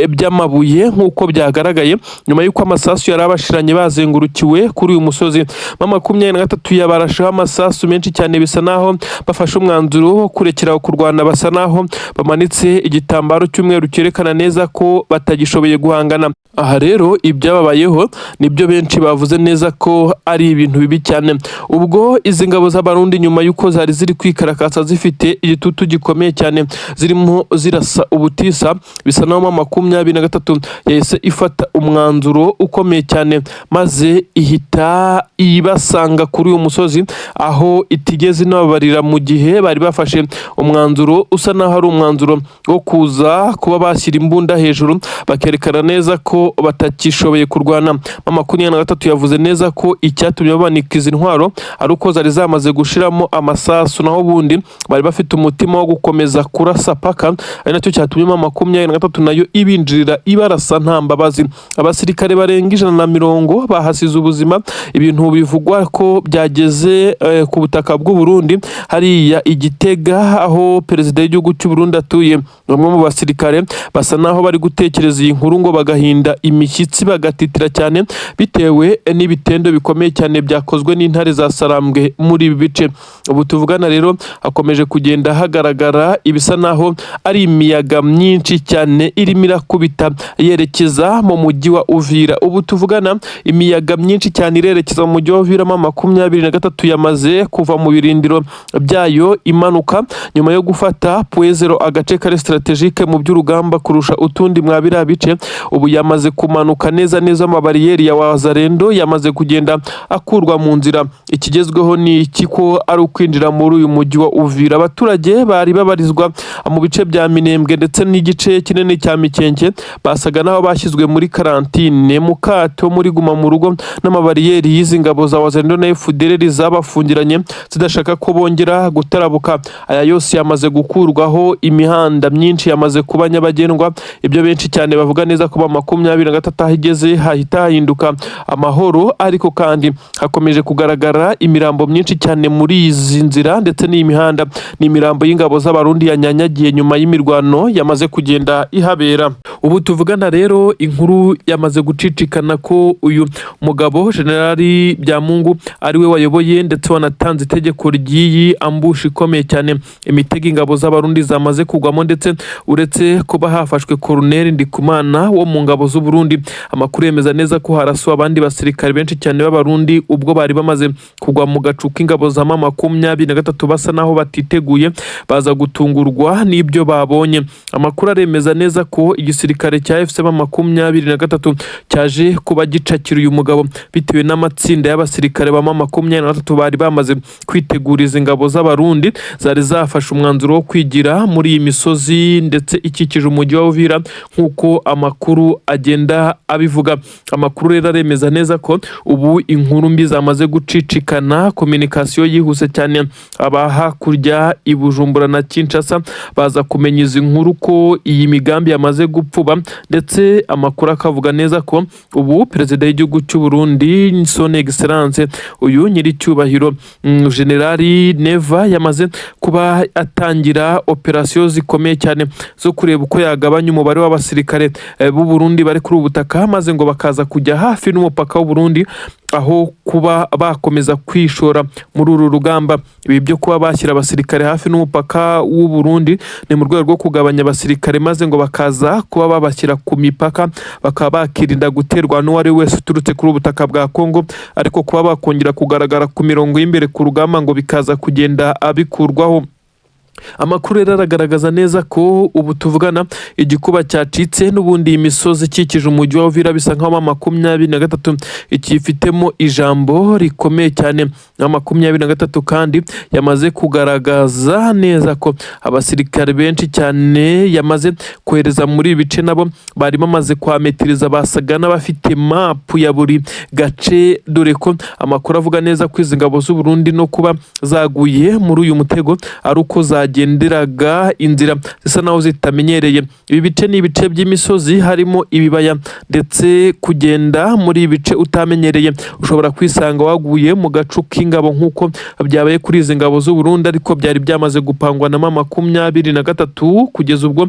by'amabuye, nk'uko byagaragaye nyuma y'uko amasasu yari abashiranye bazengurukiwe kuri uyu musozi. M23 yabarasheho amasasu menshi cyane, bisa naho bafashe umwanzuro wo kurekera kurwana, basa naho bamanitse igitambaro cy'umweru cyerekana neza ko batagishoboye guhangana. Aha rero ibyababayeho nibyo benshi bavuze neza ko ari ibintu bibi cyane. Ubwo izi ngabo z'Abarundi, nyuma y'uko zari ziri kwikarakasa zifite igitutu gikomeye cyane, zirimo zirasa ubutisa, bisa naho M23 yahise ifata umwanzuro ukomeye cyane, maze ihita ibasanga kuri uyu musozi, aho itigeze inababarira mu gihe bari bafashe umwanzuro usa naho ari umwanzuro wo kuza kuba bashyira imbunda hejuru, bakerekana neza ko batakishoboye kurwana. M23 yavuze neza ko icyatumye bamanika izi ntwaro ari uko zari zamaze gushiramo amasasu, naho ubundi bari bafite umutima wo gukomeza kurasa paka, ari nacyo cyatumye M23 nayo ibinjirira ibarasa nta mbabazi. Abasirikare barenga 120 bahasize ubuzima, ibintu bivugwa ko byageze ku butaka bw'u Burundi hariya i Gitega, aho perezida w'igihugu cy'u Burundi atuye. Bamwe mu basirikare basa naho bari gutekereza iyi nkuru ngo bagahinda imishyitsi, bagatitira cyane bitewe n'ibitendo bikomeye cyane byakozwe n'intare za Sarambwe muri ibi bice. Ubu tuvugana rero hakomeje kugenda hagaragara ibisa naho ari imiyaga myinshi cyane irimo irakubita yerekeza mu mujyi wa Uvira. Ubu tuvugana imiyaga myinshi cyane irerekeza mu mujyi wa Uvira. M23 yamaze kuva mu birindiro byayo imanuka nyuma yo gufata Point Zéro, agace kari stratégique mu by'urugamba kurusha utundi mwa biriya bice. Ubu yamaze kumanuka neza neza, amabariyeri ya Wazalendo yamaze kugenda akurwa mu nzira. Ikigezweho ni iki? Ko ari ukwinjira muri uyu mujyi wa Uvira. Abaturage bari babarizwa mu bice bya Minembwe ndetse n'igice kinini cya Mikenke basaga n'aho bashyizwe muri quarantine, mu kato, muri guma mu rugo, n'amabariyeri y'izi ngabo za Wazalendo na FDLR zabafungiranye zidashaka ko bongera gutarabuka. Aya yose yamaze gukurwaho, imihanda myinshi yamaze kuba nyabagendwa. Ibyo benshi cyane bavuga neza ko M23 aho igeze hahita hahinduka amahoro, ariko kandi hakomeje kugaragara imirambo myinshi cyane muri izi nzira ndetse n'iyi mihanda. Ni imirambo y'ingabo z'Abarundi yanyanyagiye nyuma y'imirwano yamaze kugenda ihabera. Ubu tuvugana rero inkuru yamaze gucicikana ko uyu mugabo Generali Byamungu ari we wayoboye ndetse wanatanze itegeko ry'iyi ambush ikomeye cyane, imitego ingabo z'Abarundi zamaze kugwamo. Ndetse uretse kuba hafashwe Colonel Ndikumana wo mu ngabo z'u Burundi, amakuru yemeza neza ko harasuwe abandi basirikare benshi cyane b'Abarundi ubwo bari bamaze kugwa mu gacu k'ingabo za M23, basa naho batiteguye, baza gutungurwa n'ibyo babonye. Amakuru aremeza neza ko igisirikare cya AFC M23 cyaje kuba gicakira uyu mugabo bitewe n'amatsinda y'abasirikare ba M23 bari bamaze kwitegura izi ngabo z'Abarundi zari zafashe umwanzuro wo kwigira muri iyi misozi ndetse ikikije umujyi wa Uvira, nk'uko amakuru agenda abivuga. Amakuru rero aremeza neza ko ubu inkuru mbi zamaze gucicikana, communication yihuse cyane, aba hakurya i Bujumbura na Kinshasa baza kumenya izi nkuru ko iyi migambi yamaze gupfuba. Ndetse amakuru akavuga neza ko ubu perezida w'igihugu cy'u Burundi, Son Excellence, uyu nyiricyubahiro Generali Neva, yamaze kuba atangira operasiyo zikomeye cyane zo kureba uko yagabanya umubare w'abasirikare b'u Burundi bari bari kuri ubu butaka, maze ngo bakaza kujya hafi n'umupaka w'u Burundi aho kuba bakomeza kwishora muri uru rugamba. Ibi byo kuba bashyira abasirikare hafi n'umupaka w'u Burundi ni mu rwego rwo kugabanya abasirikare, maze ngo bakaza kuba babashyira ku mipaka, bakaba bakirinda guterwa n'uwo ari we wese uturutse kuri ubu butaka bwa Kongo, ariko kuba bakongera kugaragara ku mirongo y'imbere ku rugamba ngo bikaza kugenda bikurwaho. Amakuru rero aragaragaza neza ko ubu tuvugana igikuba cyacitse. N'ubundi iyi misozi ikikije umujyi wa Uvira bisa nkaho M23 ikifitemo ijambo rikomeye cyane. Na 23 kandi yamaze kugaragaza neza ko abasirikare benshi cyane yamaze kohereza muri ibi bice nabo bari bamaze kwametiriza, basaga n'abafite mapu ya buri gace, dore ko amakuru avuga neza ko izi ngabo z'u Burundi no kuba zaguye muri uyu mutego ari uko zagenderaga inzira zisa naho zitamenyereye. Ibi bice ni ibice by'imisozi, harimo ibibaya, ndetse kugenda muri ibi bice utamenyereye ushobora kwisanga waguye mu gacu k'ingabo nk'uko byabaye kuri izi ngabo z'u Burundi, ariko byari byamaze gupangwa na M23. Kugeza ubwo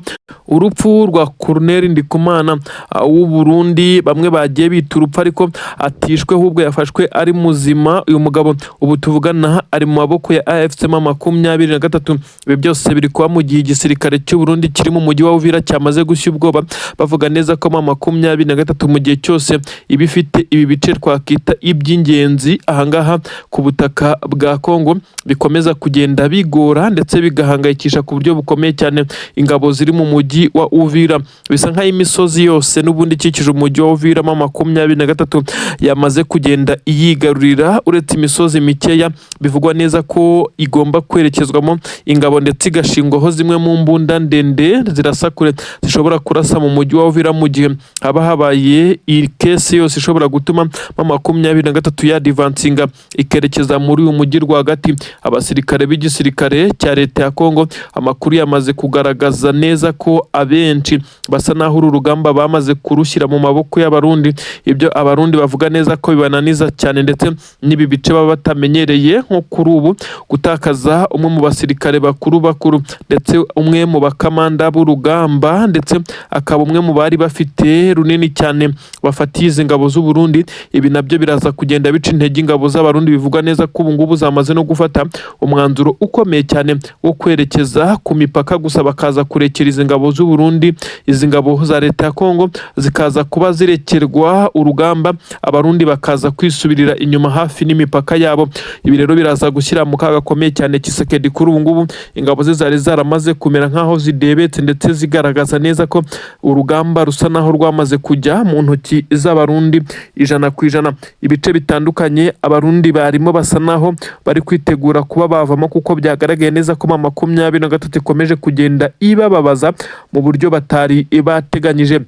urupfu rwa Colonel Ndikumana w'u Burundi, bamwe bagiye bita urupfu, ariko atishwe, ahubwo yafashwe ari muzima. Uyu mugabo ubu tuvugana ari mu maboko ya AFC M23. Ibi byose biri kuba mu gihe igisirikare cy'u Burundi kiri mu mujyi wa Uvira cyamaze gushya ubwoba, bavuga neza ko M23 mu gihe cyose iba ifite ibi bice twakita iby'ingenzi ahangaha ku butaka bwa Kongo, bikomeza kugenda bigora ndetse bigahangayikisha ku buryo bukomeye cyane ingabo ziri mu mujyi wa Uvira. Bisa nk'aho imisozi yose n'ubundi ikikije umujyi wa Uvira M23 yamaze kugenda iyigarurira, uretse imisozi mikeya bivugwa neza ko igomba kwerekezwamo ingabo ndetse igashingwaho zimwe mu mbunda ndende zirasa kure, zishobora kurasa mu mujyi wa Uvira mu gihe haba habaye iyi case yose ishobora gutuma M23 yadvancinga ikerekeza muri uyu mujyi rwagati. Abasirikare b'igisirikare cya leta ya Kongo, amakuru yamaze kugaragaza neza ko abenshi basa naho uru rugamba bamaze kurushyira mu maboko y'Abarundi, ibyo Abarundi bavuga neza ko bibananiza cyane, ndetse n'ibi bice baba batamenyereye. Nko kuri ubu gutakaza umwe mu basirikare bakuru bakuru, ndetse umwe mu bakamanda b'urugamba, ndetse akaba umwe mu bari bafite runini cyane bafatiye izi ngabo z'u Burundi, ibi nabyo biraza kugenda bica intege ingabo z'Abarundi. Bivugwa neza ko ubu ngubu zamaze no gufata umwanzuro ukomeye cyane wo kwerekeza ku mipaka gusa, bakaza kurekera izi ngabo z'u Burundi, izi ngabo za leta ya Kongo zikaza kuba zirekerwa urugamba, Abarundi bakaza kwisubirira inyuma hafi n'imipaka yabo. Ibi rero biraza gushyira mu kaga gakomeye cyane Tshisekedi. Kuri ubu ngubu ingabo ze zari zaramaze kumera nk'aho zidebetse, ndetse zigaragaza neza ko urugamba rusa naho rwamaze kujya mu ntoki z'Abarundi 100%. Ibice bitandukanye Abarundi barimo basa naho bari kwitegura kuba bavamo, kuko byagaragaye neza ko M23 ikomeje kugenda ibababaza mu buryo batari bateganyije.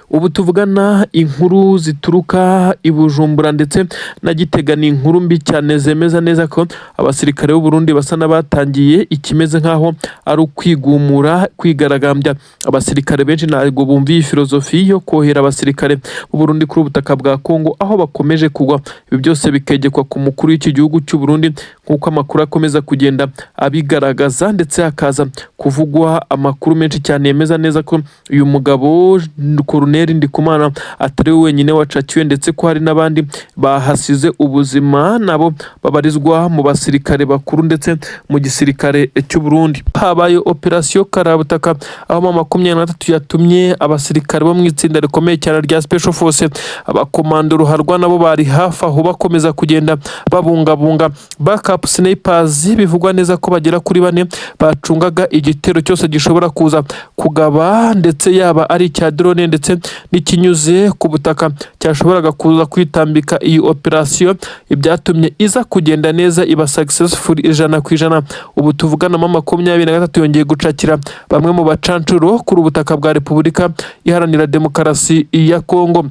Ubu tuvugana, inkuru zituruka i Bujumbura ndetse na Gitega ni inkuru mbi cyane, zemeza neza ko abasirikare b'u Burundi basa n'abatangiye ikimeze nk'aho ari ukwigumura, kwigaragambya. Abasirikare benshi ntabwo bumva iyi filozofi yo kohera abasirikare b'u Burundi kuri ubutaka bwa Kongo aho bakomeje kugwa. Ibi byose bikegekwa ku mukuru w'iki gihugu cy'u Burundi, nk'uko amakuru akomeza kugenda abigaragaza, ndetse hakaza kuvugwa amakuru menshi cyane yemeza neza ko uyu mugabo Colonel Ndikumana atari we wenyine wacakiwe, ndetse ko hari n'abandi bahasize ubuzima nabo babarizwa mu basirikare bakuru ndetse mu gisirikare cy'u Burundi. Habaye operasiyo karabutaka, aho M23 yatumye abasirikare bo mu itsinda rikomeye cyane rya Special Force, abakomando ruharwa, nabo bari hafi aho bakomeza kugenda babungabunga backup snipers, bivugwa neza ko bagera kuri bane, bacungaga igitero cyose gishobora kuza kugaba, ndetse yaba ari icya drone ndetse n'ikinyuze ku butaka cyashoboraga kuza kwitambika iyi operasiyo, ibyatumye iza kugenda neza, iba successful 100%. Ubu tuvugana M23 yongeye gucakira bamwe mu bacancuro kuri ubutaka bwa Repubulika Iharanira Demokarasi ya Kongo.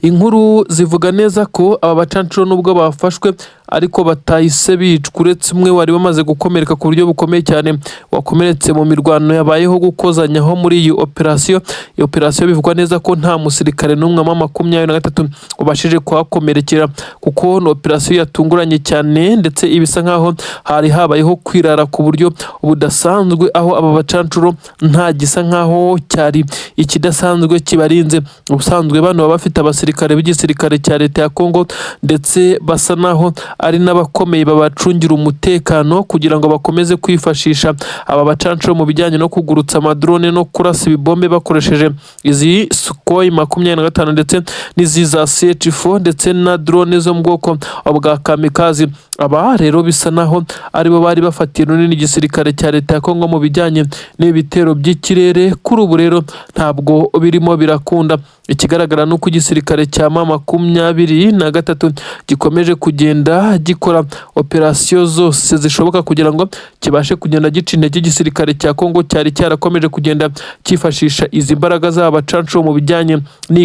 Inkuru zivuga neza ko aba bacancuro nubwo bafashwe ariko batahise bicwa, uretse umwe wari wamaze gukomereka ku buryo bukomeye cyane, wakomeretse mu mirwano yabayeho gukozanyaho muri iyi operasiyo. Iyi operasiyo bivugwa neza ko nta musirikare n'umwe wa M23 ubashije kuhakomerekera, kuko ni operasiyo yatunguranye cyane, ndetse ibisa nkaho hari habayeho kwirara ku buryo budasanzwe, aho aba bacancuro nta gisa nkaho cyari ikidasanzwe kibarinze. Ubusanzwe bano baba bafite abasirikare b'igisirikare cya leta ya Congo, ndetse basa naho ari n'abakomeye babacungira umutekano, kugira ngo bakomeze kwifashisha aba bacancuro mu bijyanye no kugurutsa amadrone no kurasa ibibombe bakoresheje izi Sukhoi 25 ndetse n'izi za CH4 ndetse na drone zo mu bwoko bwa kamikazi. Aba rero bisa naho aribo bari bafatiye runini igisirikare cya leta ya Congo mu bijyanye n'ibitero by'ikirere. Kuri ubu rero ntabwo birimo birakunda. Ikigaragara ni uko igisirikare cya M23 gikomeje kugenda gikora operasiyo zose zishoboka kugira ngo kibashe kugenda gica intege igisirikare cya Congo cyari cyarakomeje kugenda cyifashisha izi mbaraga z'aba bacancuro mu bijyanye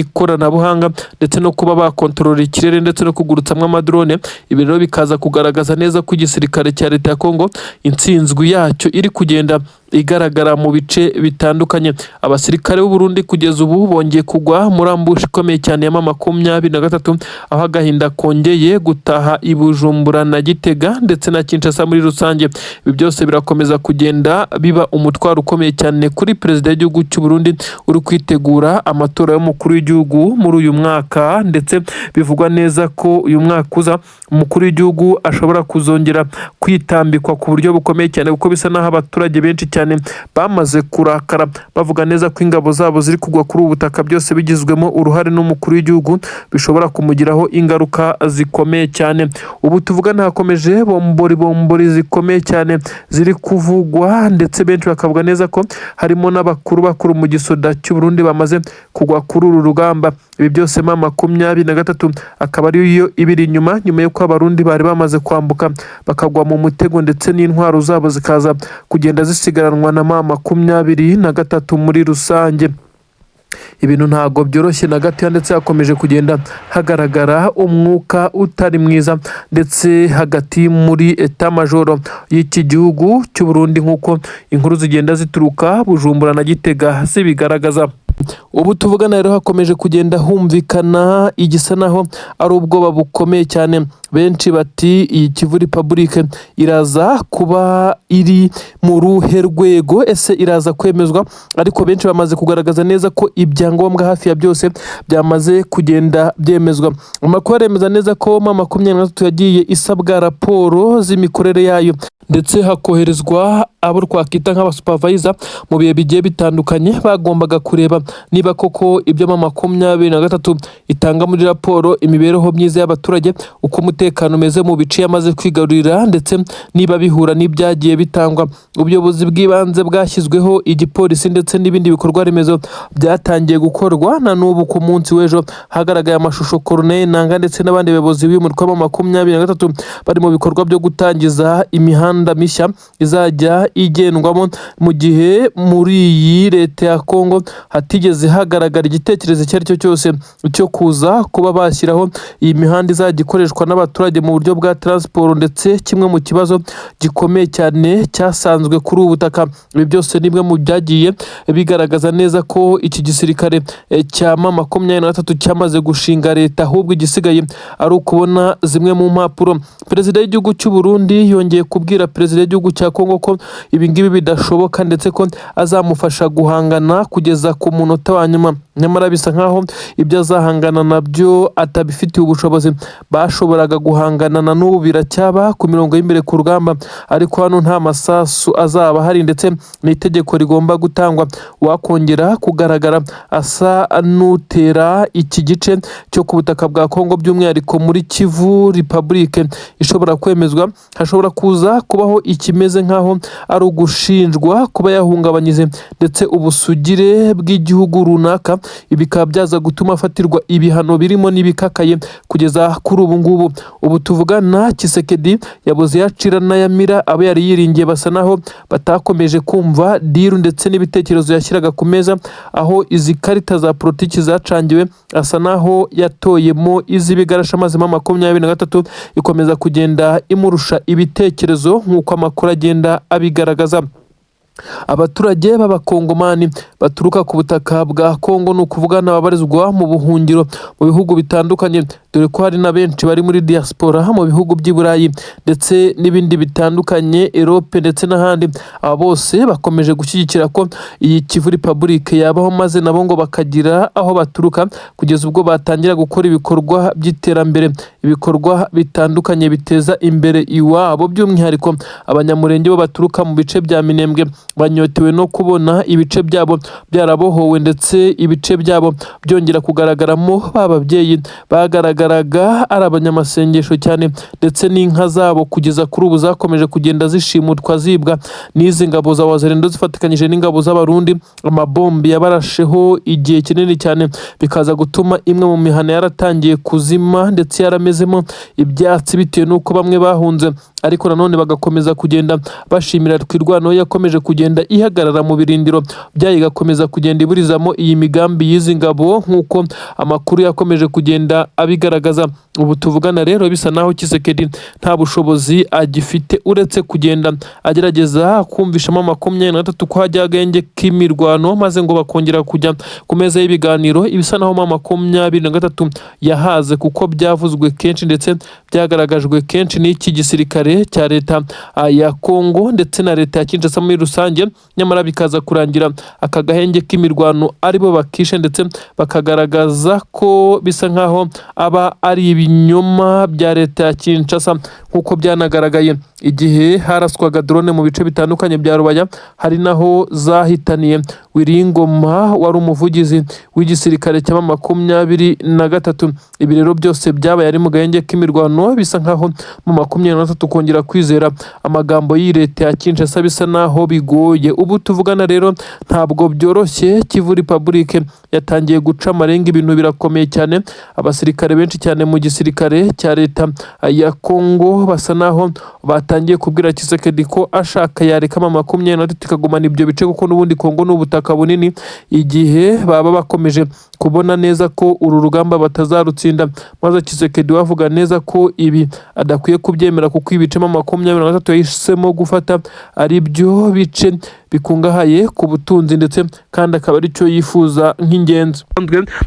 n'ikoranabuhanga, ndetse no kuba bakontorora ikirere ndetse no kugurutsamwo amadrone. Ibi rero bikaza kugaragaza neza ko igisirikare cya leta ya Congo intsinzwi yacyo iri kugenda igaragara mu bice bitandukanye. Abasirikare b'u Burundi kugeza ubu bongeye kugwa muri ambush ikomeye cyane ya M23, aho agahinda kongeye gutaha i Bujumbura na Gitega ndetse na Kinshasa muri rusange. Ibi byose birakomeza kugenda biba umutwaro ukomeye cyane kuri perezida w'igihugu cy'u Burundi uri kwitegura amatora y'umukuru w'igihugu muri uyu mwaka, ndetse bivugwa neza ko uyu mwaka uza umukuru w'igihugu ashobora kuzongera kwitambikwa ku buryo bukomeye cyane, kuko bisa n'aho abaturage benshi cyane bamaze kurakara, bavuga neza ko ingabo zabo ziri kugwa kuri ubu butaka, byose bigizwemo uruhare n'umukuru w'igihugu, bishobora kumugiraho ingaruka zikomeye cyane. Ubu tuvugana hakomeje bombori bombori zikomeye cyane ziri kuvugwa, ndetse benshi bakavuga neza ko harimo n'abakuru bakuru mu gisoda cy'u Burundi bamaze kugwa kuri uru rugamba. Ibi byose M23 akaba ariyo ibiri inyuma, nyuma y'uko Abarundi bari bamaze kwambuka bakagwa mu mutego, ndetse n'intwaro zabo zikaza kugenda zisigaranwa na M23 muri rusange. Ibintu ntabwo byoroshye na gato, ndetse hakomeje kugenda hagaragara umwuka utari mwiza ndetse hagati muri état-major y'iki gihugu cy'u Burundi, nk'uko inkuru zigenda zituruka Bujumbura na Gitega zibigaragaza. Ubu tuvugana rero hakomeje kugenda humvikana igisa naho ari ubwoba bukomeye cyane. Benshi bati: "Iyi Kivu Republic iraza kuba iri mu ruhe rwego? Ese iraza kwemezwa?" Ariko benshi bamaze kugaragaza neza ko ibyangombwa hafi ya byose byamaze kugenda byemezwa. Amakuru aremeza neza ko M23 yagiye isabwa raporo z'imikorere yayo, ndetse hakoherezwa abo twakwita nk'abasupervisor mu bihe bigiye bitandukanye, bagombaga kureba niba koko ibyo M23 itanga muri raporo, imibereho myiza y'abaturage, uko umutekano umeze mu bice yamaze kwigarurira, ndetse niba bihura n'ibyagiye bitangwa. Ubuyobozi bw'ibanze bwashyizweho, igipolisi ndetse n'ibindi bikorwa remezo byatangiye gukorwa. Na n'ubu ku munsi w'ejo hagaragaye amashusho Corneille Nanga ndetse n'abandi bayobozi b'umutwe wa M23 bari mu bikorwa byo gutangiza imihanda mishya izajya igendwamo, mu gihe muri iyi leta ya Congo hatigeze hagaragara igitekerezo icyo ari cyo cyose cyo kuza kuba bashyiraho iyi mihanda izajya ikoreshwa n'abaturage mu buryo bwa transport, ndetse kimwe mu kibazo gikomeye cyane cyasanzwe kuri ubu butaka. Ibi byose ni bimwe mu byagiye bigaragaza neza ko iki gisirikare cya M23 cyamaze gushinga leta, ahubwo igisigaye ari ukubona zimwe mu mpapuro. Perezida w'igihugu cy'u Burundi yongeye kubwira perezida w'igihugu cya Congo ko ibi ngibi bidashoboka, ndetse ko azamufasha guhangana kugeza ku munota wa nyuma. Nyamara bisa nkaho ibyo azahangana nabyo atabifitiye ubushobozi. Bashoboraga guhangana na n'ubu biracyaba ku mirongo y'imbere ku rugamba, ariko hano nta masasu azaba ahari, ndetse n'itegeko rigomba gutangwa: wakongera kugaragara asa n'utera iki gice cyo ku butaka bwa Congo, by'umwihariko muri Kivu Republic ishobora kwemezwa, hashobora kuza kubaho kubaho ikimeze nk'aho ari ugushinjwa kuba yahungabanyije ndetse ubusugire bw'igihugu runaka. Ibi bikaba byaza gutuma afatirwa ibihano birimo n'ibikakaye kugeza kuri ubu ngubu. Ubu tuvugana, Tshisekedi yabuze yacira n'ayamira. Abo yari yiringiye basa naho batakomeje kumva deal ndetse n'ibitekerezo yashyiraga ku meza. Aho izi karita za politiki zacangiwe, asa naho yatoyemo iz'ibigarasha, maze M23 ikomeza kugenda imurusha ibitekerezo, nk'uko amakuru agenda abigaragaza. Abaturage b'Abakongomani baturuka ku butaka bwa Kongo, ni ukuvuga n'ababarizwa mu buhungiro mu bihugu bitandukanye, dore ko hari na benshi bari muri diaspora mu bihugu by'i Burayi ndetse n'ibindi bitandukanye, Europe ndetse n'ahandi, aba bose bakomeje gushyigikira ko iyi Kivu Republic yabaho, maze nabo ngo bakagira aho baturuka, kugeza ubwo batangira gukora ibikorwa by'iterambere, ibikorwa bitandukanye biteza imbere iwabo. By'umwihariko Abanyamurenge bo baturuka mu bice bya Minembwe banyotewe no kubona ibice byabo byarabohowe, ndetse ibice byabo byongera kugaragaramo ba babyeyi bagaragaraga ari abanyamasengesho cyane, ndetse n'inka zabo kugeza kuri ubu zakomeje kugenda zishimutwa, zibwa n'izi ngabo za Wazalendo zifatikanyije n'ingabo z'Abarundi. Amabombi yabarasheho igihe kinini cyane, bikaza gutuma imwe mu mihana yaratangiye kuzima ndetse yaramezemo ibyatsi, bitewe n'uko bamwe bahunze, ariko nanone bagakomeza kugenda bashimira Twirwaneho yakomeje kugenda ihagarara mu birindiro byayo, igakomeza kugenda iburizamo iyi migambi y'izi ngabo, nk'uko amakuru yakomeje kugenda abigaragaza. Ubu tuvugana rero, bisa naho Tshisekedi nta bushobozi agifite uretse kugenda agerageza kumvishamo M23 ko hajya agahenge k'imirwano, maze ngo bakongera kujya ku meza y'ibiganiro. Ibisa naho M23 yahaze, kuko byavuzwe kenshi ndetse byagaragajwe kenshi n'iki gisirikare cya leta ya Kongo ndetse na leta ya Kinshasa muri rusange, nyamara bikaza kurangira aka gahenge k'imirwano aribo bakishe, ndetse bakagaragaza ko bisa nkaho aba ari ibinyoma bya leta ya Kinshasa, nk'uko byanagaragaye igihe haraswaga drone mu bice bitandukanye bya Rubaya, hari naho zahitaniye Wiringoma wari umuvugizi w'igisirikare cya M23. Ibi rero byose byabaye ari mu gahenge k'imirwano. Bisa nkaho M23 kongera kwizera amagambo y'iyi leta ya Kinshasa bisa naho bigoye. Ubu tuvugana rero ntabwo byoroshye. Kivu Republic yatangiye guca amarenga, ibintu birakomeye cyane. Abasirikare benshi cyane mu gisirikare cya leta ya Kongo basa naho batangiye kubwira Tshisekedi ko ashaka yareka M23 ikagumana ibyo bice, kuko n'ubundi Kongo ni ubutaka bunini, igihe baba bakomeje kubona neza ko uru rugamba batazarutsinda. Maze Tshisekedi bavuga neza ko ibi adakwiye kubyemera, kuko ibice M23 yahisemo gufata ari byo bice bikungahaye ku butunzi, ndetse kandi akaba aricyo yifuza nk'ingenzi.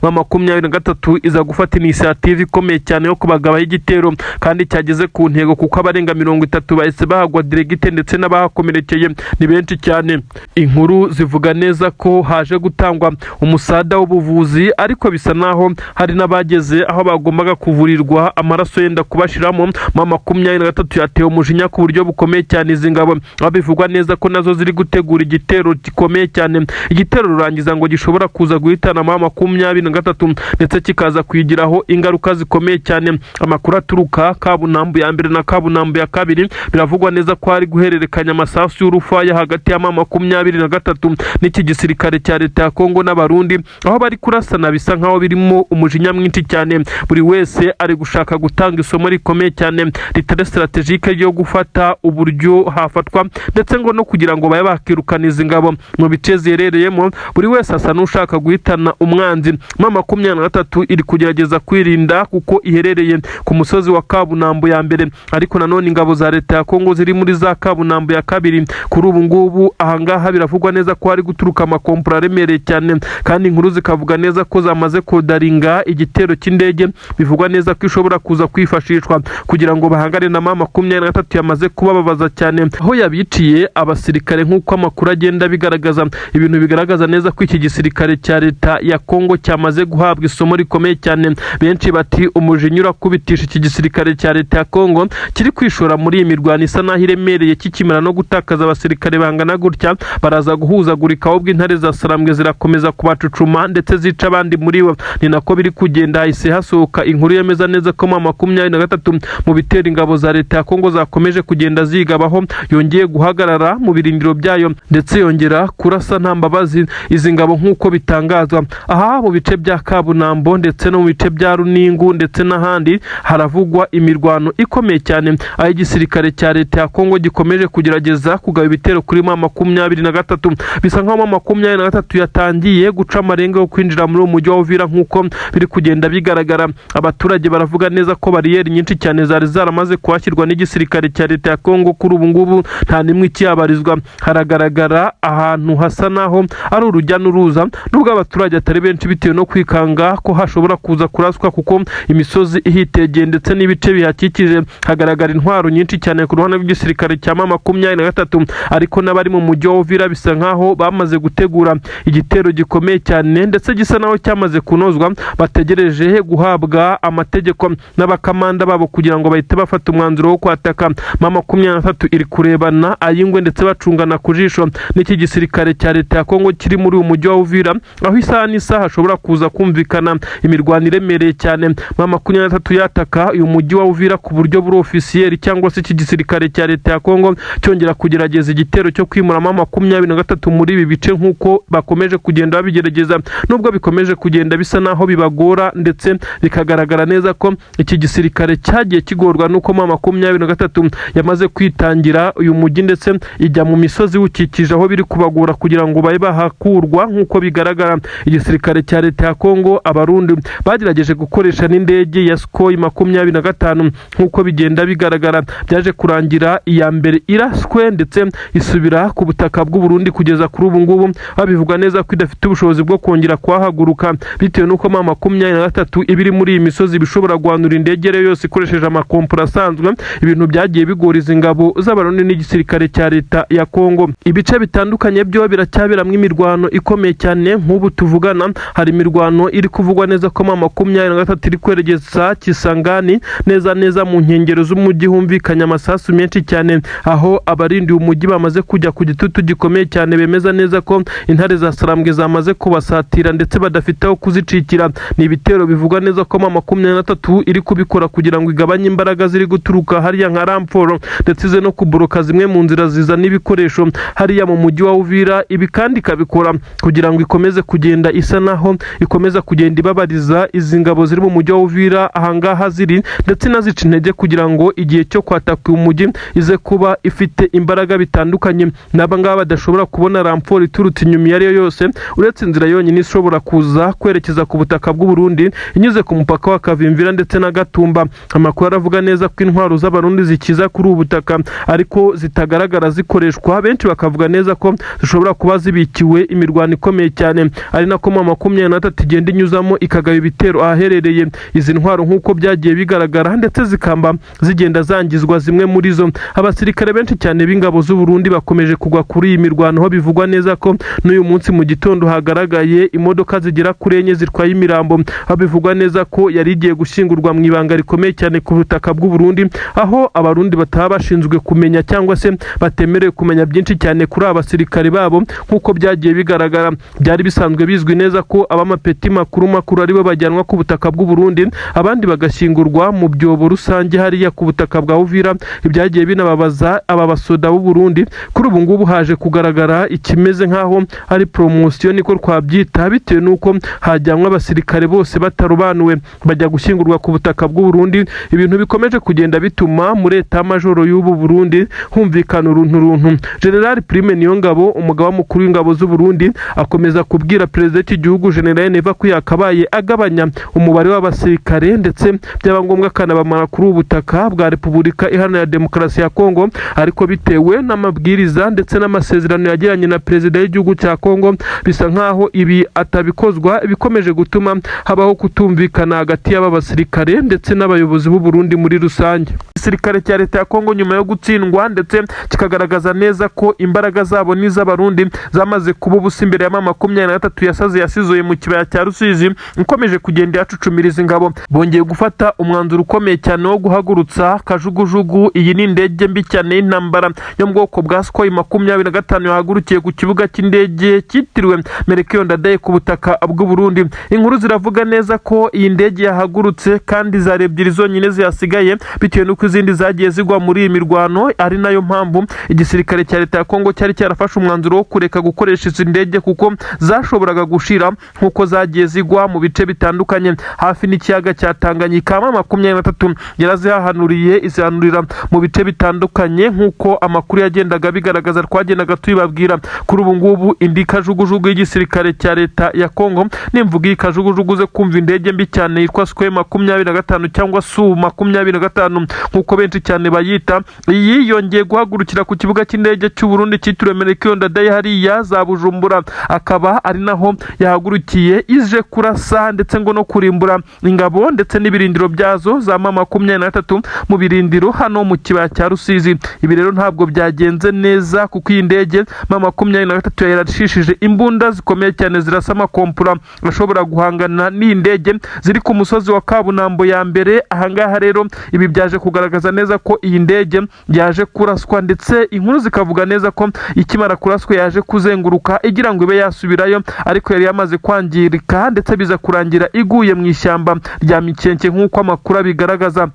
M23 iza gufata initiative ikomeye cyane yo kubagabaho igitero, kandi cyageze ku ntego, kuko abarenga 30 bahise bahagwa direct, ndetse n'abahakomerekeye ni benshi cyane. Inkuru zivuga neza ko haje gutangwa umusada w'ubuvuzi, ariko bisa naho hari n'abageze aho bagombaga kuvurirwa amaraso yenda kubashiramo. M23 yatewe umujinya ku buryo bukomeye cyane izi ngabo, aho bivugwa neza ko nazo ziri gutegura igitero gikomeye cyane, igitero rurangiza ngo gishobora kuza guhitana M23, ndetse kikaza kuyigiraho ingaruka zikomeye cyane. Amakuru aturuka Kabunambu ya mbere na Kabunambu ya kabiri, biravugwa neza ko hari guhererekanya amasasu y'urufaya hagati ya M23 n'iki gisirikare cya leta ya Kongo n'Abarundi, aho bari kurasana bisa nkaho birimo umujinya mwinshi cyane. Buri wese ari gushaka gutanga isomo rikomeye cyane ritari stratégique ryo gufata uburyo hafatwa, ndetse ngo no kugira ngo babe bakirukana izi ngabo mu bice ziherereyemo. Buri wese asa n'ushaka guhitana umwanzi. M23 iri kugerageza kwirinda kuko iherereye ku musozi wa Kabunambo ya mbere, ariko nanone ingabo za leta ya Kongo ziri muri za Kabunambo ya kabiri. Kuri ubu ngubu ahangaha biravugwa neza ko hari guturuka amakompura aremereye cyane, kandi inkuru zikavuga neza ko zamaze kodaringa igitero cy'indege, bivugwa neza ko ishobora kuza kwifashishwa kugira ngo bahangane na M23 yamaze kubababaza cyane, aho yabiciye abasirikare nk'uko amakuru amakuru agenda bigaragaza, ibintu bigaragaza neza ko iki gisirikare cya leta ya Kongo cyamaze guhabwa isomo rikomeye cyane. Benshi bati umujinya urakubitisha iki gisirikare cya leta ya Kongo kiri kwishora muri iyi mirwano isa naho iremereye, kikimara no gutakaza abasirikare bangana gutya, baraza guhuzagurika, ahubwo intare za Sarambwe zirakomeza kubacucuma ndetse zica abandi muri bo. Ni nako biri kugenda. Hahise hasohoka inkuru yemeza neza ko M23 mu bitera ingabo za leta ya Kongo zakomeje kugenda zigabaho, yongeye guhagarara mu birindiro byayo ndetse yongera kurasa nta mbabazi izi ngabo, nk'uko bitangazwa. Aha mu bice bya Kabunambo ndetse no mu bice bya Runingu ndetse n'ahandi haravugwa imirwano ikomeye cyane, aho igisirikare cya leta ya Kongo gikomeje kugerageza kugaba ibitero kuri M23. Bisa nkaho M23 yatangiye guca amarenga yo kwinjira muri uwo mujyi wa Uvira, nk'uko biri kugenda bigaragara. Abaturage baravuga neza ko bariyeri nyinshi cyane zari zaramaze kuhashyirwa n'igisirikare cya leta ya Kongo kuri ubu ngubu nta n'imwe ikihabarizwa. Haragaragara ahantu hasa naho ari urujya n'uruza, nubwo abaturage atari benshi, bitewe no kwikanga ko hashobora kuza kuraswa, kuko imisozi ihitegeye ndetse n'ibice bihakikije hagaragara intwaro nyinshi cyane ku ruhande rw'igisirikare cya M23. Ariko n'abari mu mujyi wa Uvira bisa nkaho bamaze gutegura igitero gikomeye cyane ndetse gisa naho cyamaze kunozwa, bategereje guhabwa amategeko n'abakamanda babo kugira ngo bahite bafata umwanzuro wo kwataka. M23 iri kurebana ay'ingwe ndetse bacungana ku jisho n'iki gisirikare cya leta ya Kongo kiri muri uyu mujyi wa Uvira, aho isaha n'isaha hashobora kuza kumvikana imirwano iremereye cyane. M23 yataka uyu mujyi wa Uvira ku buryo buri officiel, cyangwa se iki gisirikare cya leta ya Kongo cyongera kugerageza igitero cyo kwimura M23 muri ibi bice, nk'uko bakomeje kugenda babigerageza, nubwo bikomeje kugenda bisa naho bibagora, ndetse bikagaragara neza ko iki gisirikare cyagiye kigorwa n'uko M23 yamaze kwitangira uyu mujyi ndetse ijya mu misozi iwukikije, aho biri kubagora kugira ngo babe bahakurwa. Nk'uko bigaragara, igisirikare cya leta ya Kongo, Abarundi bagerageje gukoresha n'indege ya Sukhoi 25, nk'uko bigenda bigaragara byaje kurangira iya mbere iraswe ndetse isubira ku butaka bw'u Burundi. Kugeza kuri ubu ngubu babivuga neza ko idafite ubushobozi bwo kongera kuhahaguruka, bitewe n'uko M23 iba iri muri iyi misozi bishobora guhanura indege iyo yose ikoresheje amakompura asanzwe, ibintu byagiye bigora izi ngabo z'Abarundi n'igisirikare cya leta ya Kongo. Ibice bitandukanye byo biracyaberamo imirwano ikomeye cyane. Nk'ubu tuvugana hari imirwano iri kuvugwa neza ko M23 iri kwerekeza Kisangani, neza neza mu nkengero z'umujyi humvikanye amasasu menshi cyane, aho abarindiye umujyi bamaze kujya ku gitutu gikomeye cyane, bemeza neza ko intare za Sarambwe zamaze kubasatira ndetse badafite aho kuzicikira. Ni ibitero bivugwa neza ko M23 iri kubikora kugira ngo igabanye imbaraga ziri guturuka hariya nka renfort, ndetse ize no kuboroka zimwe mu nzira zizana ibikoresho hariya mu mujyi wa Uvira. Ibi kandi ikabikora kugira ngo ikomeze kugenda isa naho ikomeza kugenda ibabariza izi ngabo ziri mu mujyi wa Uvira ahangaha ziri, ndetse inazica intege kugira ngo igihe cyo kwataka uyu mujyi ize kuba ifite imbaraga bitandukanye n'aba ngaba badashobora kubona renfort iturutse inyuma iyo ari yo yose, uretse inzira yonyine ishobora kuza kwerekeza ku butaka bw'u Burundi inyuze ku mupaka wa Kavimvira ndetse na Gatumba. Amakuru aravuga neza ko intwaro z'Abarundi zikiza kuri ubu butaka ariko zitagaragara zikoreshwa. Benshi bakavuga neza ko zishobora kuba zibikiwe imirwano ikomeye cyane, ari nako M23 igenda inyuzamo ikagaba ibitero ahaherereye izi ntwaro, nk'uko byagiye bigaragara, ndetse zikamba zigenda zangizwa zimwe muri zo. Abasirikare benshi cyane b'ingabo z'u Burundi bakomeje kugwa kuri iyi mirwano, aho bivugwa neza ko n'uyu munsi mu gitondo hagaragaye imodoka zigera kuri enye zitwaye imirambo, aho bivugwa neza ko yari igiye gushyingurwa mu ibanga rikomeye cyane ku butaka bw'u Burundi, aho Abarundi bataba bashinzwe kumenya cyangwa se batemerewe kumenya byinshi cyane kuri aba basirikare babo. Nk'uko byagiye bigaragara, byari bisanzwe bizwi neza ko ab'amapeti makuru makuru aribo bajyanwa ku butaka bw'u Burundi, abandi bagashyingurwa mu byobo rusange hariya ku butaka bwa Uvira. Ibyagiye binababaza aba basoda b'u Burundi. Kuri ubu ngubu haje kugaragara ikimeze nk'aho ari promotion, niko twabyita, bitewe n'uko hajyanwa abasirikare bose batarobanuwe bajya gushyingurwa ku butaka bw'u Burundi, ibintu bikomeje kugenda bituma muri état-major y'ubu Burundi humvikana uruntu runtu. General Prime Niyongabo, umugaba mukuru w'ingabo z'u Burundi, akomeza kubwira perezida w'iki gihugu General Neva ko yakabaye agabanya umubare w'abasirikare, ndetse byaba ngombwa akanabamara kuri ubu butaka bwa Repubulika Iharanira Demokarasi ya Kongo. Ariko bitewe n'amabwiriza ndetse n'amasezerano yagiranye na perezida w'igihugu cya Kongo, bisa nkaho ibi atabikozwa, bikomeje gutuma habaho kutumvikana hagati y'aba basirikare ndetse n'abayobozi b'u Burundi muri rusange. Igisirikare cya leta ya Kongo, nyuma yo gutsindwa ndetse kikagaragaza neza ko imbaraga Imbaraga zabo n'iz'Abarundi zamaze kuba ubusa imbere ya M23 yasaze yasizuye mu kibaya cya Rusizi, ikomeje kugenda yacucumiriza ingabo. Bongeye gufata umwanzuro ukomeye cyane wo guhagurutsa kajugujugu. Iyi ni indege mbi cyane y'intambara yo mu bwoko bwa Sukhoi 25 yahagurukiye ku kibuga cy'indege cyitiriwe Melchior Ndadaye ku butaka bw'u Burundi. Inkuru ziravuga neza ko iyi ndege yahagurutse kandi zari ebyiri zonyine zihasigaye, bitewe n'uko izindi zagiye zigwa muri iyi mirwano, ari nayo mpamvu igisirikare cya leta ya Kongo cyari cyarafashe umwanzuro wo kureka gukoresha izi ndege, kuko zashoboraga gushira nk'uko zagiye zigwa mu bice bitandukanye hafi n'ikiyaga cya Tanganyika. M23 yarazihahanuriye, izihanurira mu bice bitandukanye nk'uko amakuru yagendaga bigaragaza, twagendaga tubibabwira. Kuri ubu ngubu indi kajugujugu y'igisirikare cya leta ya Kongo, nimvuga iyi kajugujugu uze kumva indege mbi cyane yitwa Sukhoi 25 cyangwa Su 25 nk'uko benshi cyane bayita, iyi yongeye guhagurukira ku kibuga cy'indege cy'u Burundi cyitiriwe Melchior Ndadaye hariya za Bujumbura, akaba ari naho yahagurukiye ije kurasa ndetse ngo no kurimbura ingabo ndetse n'ibirindiro byazo za M23 mu birindiro hano mu kibaya cya Rusizi. Ibi rero ntabwo byagenze neza, kuko iyi ndege M23 yarashishije imbunda zikomeye cyane zirasa amakompura ashobora guhangana n'iyi ndege ziri ku musozi wa Kabunambo ya mbere. Ahangaha rero ibi byaje kugaragaza neza ko iyi ndege yaje kuraswa, ndetse inkuru zikavuga neza ko ikimara kuraswa yaje kuzenguruka igira ngo ibe yasubirayo, ariko yari yamaze kwangirika, ndetse biza kurangira iguye mu ishyamba rya Mikenke nk'uko amakuru abigaragaza.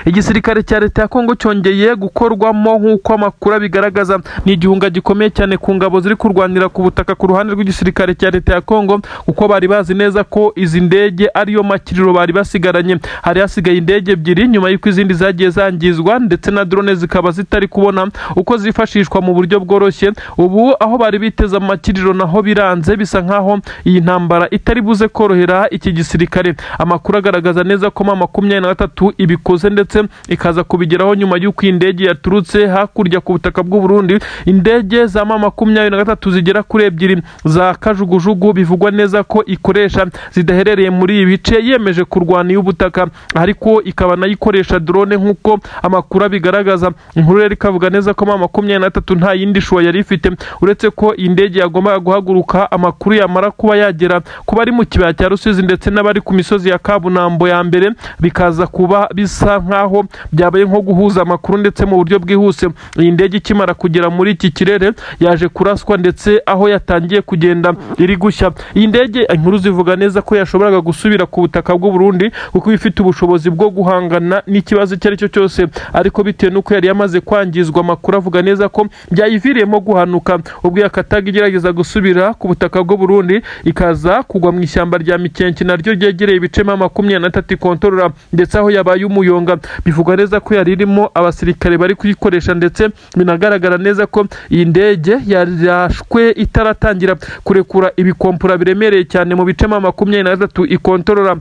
Igisirikare cya leta ya Kongo cyongeye gukorwamo nk'uko amakuru abigaragaza. Ni igihunga gikomeye cyane ku ngabo ziri kurwanira ku butaka ku ruhande rw'igisirikare cya leta ya Kongo, kuko bari bazi neza ko izi ndege ariyo makiriro bari basigaranye. Hari hasigaye indege ebyiri nyuma y'uko izindi zagiye zangizwa, ndetse na drone zikaba zitari kubona uko zifashishwa mu buryo bworoshye. Ubu aho bari biteze amakiriro naho biranze, bisa nkaho iyi ntambara itari buze korohera iki gisirikare. Amakuru agaragaza neza ko M23 ibikoze ndetse ikaza kubigeraho nyuma y'uko iyi ndege yaturutse hakurya ku butaka bw'u Burundi. Indege za M23 zigera kuri ebyiri za kajugujugu bivugwa neza ko ikoresha zidaherereye muri ibi bice, yemeje kurwana iy'ubutaka, ariko ikaba nayo ikoresha drone nk'uko amakuru abigaragaza. Inkuru rero ikavuga neza ko M23 nta yindi choix yari ifite uretse ko iyi ndege yagombaga guhaguruka, amakuru yamara kuba yagera ku bari mu kibaya cya Rusizi ndetse n'abari ku misozi ya Kabunambo ya mbere, bikaza kuba bisa nkaho byabaye nko guhuza amakuru ndetse mu buryo bwihuse. Iyi ndege ikimara kugera muri iki kirere yaje kuraswa, ndetse aho yatangiye kugenda iri gushya. Iyi ndege, inkuru zivuga neza ko yashoboraga gusubira ku butaka bw'u Burundi, kuko ifite ubushobozi bwo guhangana n'ikibazo icyo ari cyo cyose, ariko bitewe n'uko yari yamaze kwangizwa, amakuru avuga neza ko byayiviriyemo guhanuka ubwo yakataga igerageza gusubira ku butaka bw'u Burundi, ikaza kugwa mu ishyamba rya Mikenke naryo ryegereye ibice M23 ikontorora, ndetse aho yabaye umuyonga. Bivugwa neza ko yari irimo abasirikare bari kuyikoresha, ndetse binagaragara neza ko iyi ndege yarashwe itaratangira kurekura ibikompura biremereye cyane mu bice M23 ikontorora.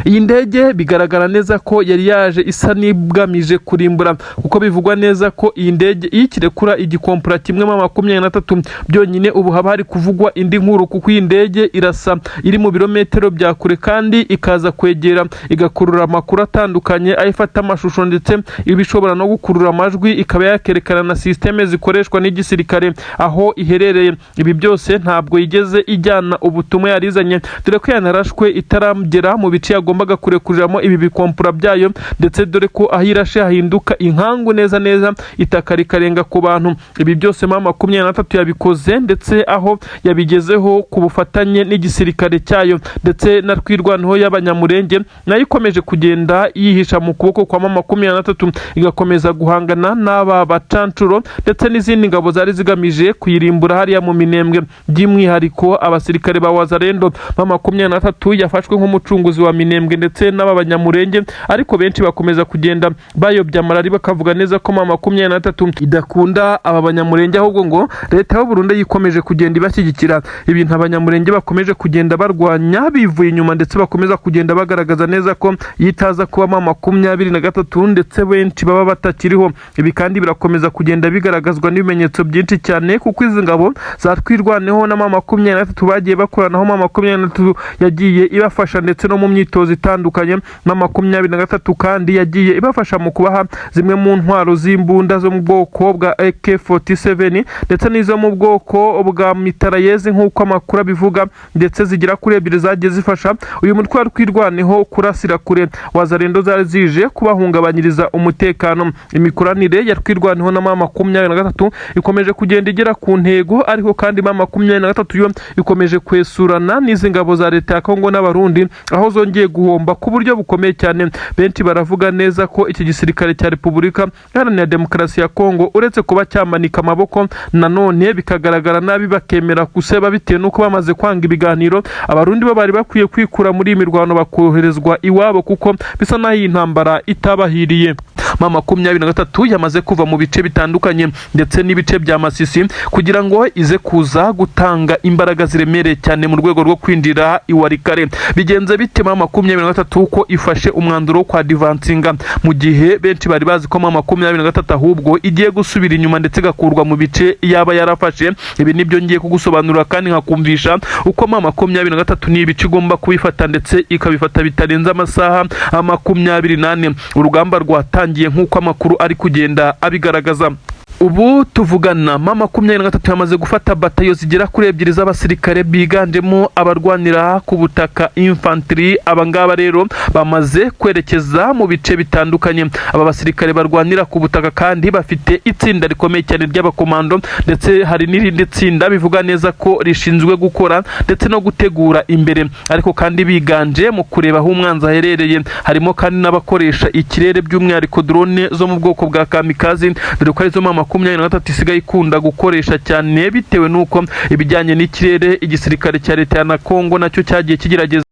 Iyi ndege bigaragara neza ko yari yaje isa n'igamije kurimbura, kuko bivugwa neza ko iyi ndege iyo ikirekura igikompura kimwe M23 byonyine, ubu haba hari kuvugwa indi nkuru, kuko iyi ndege irasa iri mu birometero bya kure kandi ikaza kwegera igakurura amakuru atandukanye, aho ifata amashusho ndetse iba ishobora no gukurura amajwi, ikaba yakerekana na sisiteme zikoreshwa n'igisirikare aho iherereye. Ibi byose ntabwo yigeze ijyana ubutumwa yarizanye, dore ko yanarashwe itaragera mu bice yagombaga kurekuriramo ibi bikompura byayo, ndetse dore ko aho irashe hahinduka inkangu neza neza, itaka rikarenga ku bantu. Ibi byose M23 yabikoze, ndetse aho yabigezeho ku bufatanye n'igisirikare cyayo ndetse na Twirwaneho y'Abanyamurenge, nayo ikomeje kugenda yihisha mu kuboko kwa M23, igakomeza guhangana n'aba bacancuro ndetse n'izindi ngabo zari zigamije kuyirimbura hariya mu Minembwe, by'umwihariko abasirikare ba Wazalendo. M23 yafashwe nk'umucunguzi wa Minembwe ndetse n'aba Banyamurenge, ariko benshi bakomeza kugenda bayobya amarari, bakavuga neza ko M23 idakunda aba Banyamurenge, ahubwo ngo leta y'u Burundi yikomeje kugenda ibashyigikira, ibintu Abanyamurenge bakomeje kugenda barwanya bivuye inyuma, ndetse bakomeza kugenda bagaragaza neza ko yitaza kuba M23 ndetse benshi baba batakiriho. Ibi kandi birakomeza kugenda bigaragazwa n'ibimenyetso byinshi cyane, kuko izi ngabo za Twirwaneho na M23 bagiye bakoranaho, M23 yagiye ibafasha ndetse no mu myitozo. imyitozo itandukanye. M23 kandi yagiye ibafasha mu kubaha zimwe mu ntwaro z'imbunda zo mu bwoko bwa AK47 ndetse n'izo mu bwoko bwa mitrailleuse, nk'uko amakuru abivuga, ndetse zigera kuri ebyiri zagiye zifasha uyu mutwe wa Twirwaneho kurasira kure Wazalendo zari zije kubahungabanyiriza umutekano. Imikoranire ya Twirwaneho na M23 ikomeje kugenda igera ku ntego, ariko kandi M23 yo ikomeje kwesurana n'izi ngabo za leta ya Kongo n'Abarundi, aho zongeye guhomba ku buryo bukomeye cyane. Benshi baravuga neza ko iki gisirikare cya Repubulika Iharanira Demokarasi ya Kongo, uretse kuba cyamanika amaboko nanone bikagaragara nabi, bakemera guseba bitewe n'uko bamaze kwanga ibiganiro, Abarundi bo bari bakwiye kwikura muri iyi mirwano bakoherezwa iwabo, kuko bisa n'aho iyi ntambara itabahiriye. M23 yamaze kuva mu bice bitandukanye ndetse n'ibice bya Masisi kugira ngo ize kuza gutanga imbaraga ziremereye cyane mu rwego rwo kwinjira i Walikale. Bigenze bite M23 ko ifashe umwanzuro wo kwadvancinga, mu gihe benshi bari bazi ko M23 ahubwo igiye gusubira inyuma ndetse igakurwa mu bice yaba yarafashe? Ibi nibyo ngiye kugusobanurira kandi nkakumvisha uko M23 ni ibice igomba kubifata, ndetse ikabifata bitarenze amasaha 24. Urugamba rwatangiye nk'uko amakuru ari kugenda abigaragaza. Ubu tuvugana, M23 yamaze gufata batayo zigera kuri ebyiri z'abasirikare biganjemo abarwanira ku butaka, infantry. Aba ngaba rero bamaze kwerekeza mu bice bitandukanye. Aba basirikare barwanira ku butaka kandi bafite itsinda rikomeye cyane ry'abakomando, ndetse hari n'irindi tsinda bivuga neza ko rishinzwe gukora ndetse no gutegura imbere, ariko kandi biganje mu kureba aho umwanzi aherereye. Harimo kandi n'abakoresha ikirere, by'umwihariko drone zo mu bwoko bwa kamikaze, dore ko arizo M23 isigaye ikunda gukoresha cyane, bitewe n'uko ibijyanye n'ikirere igisirikare cya leta ya na Kongo nacyo cyagiye kigerageza.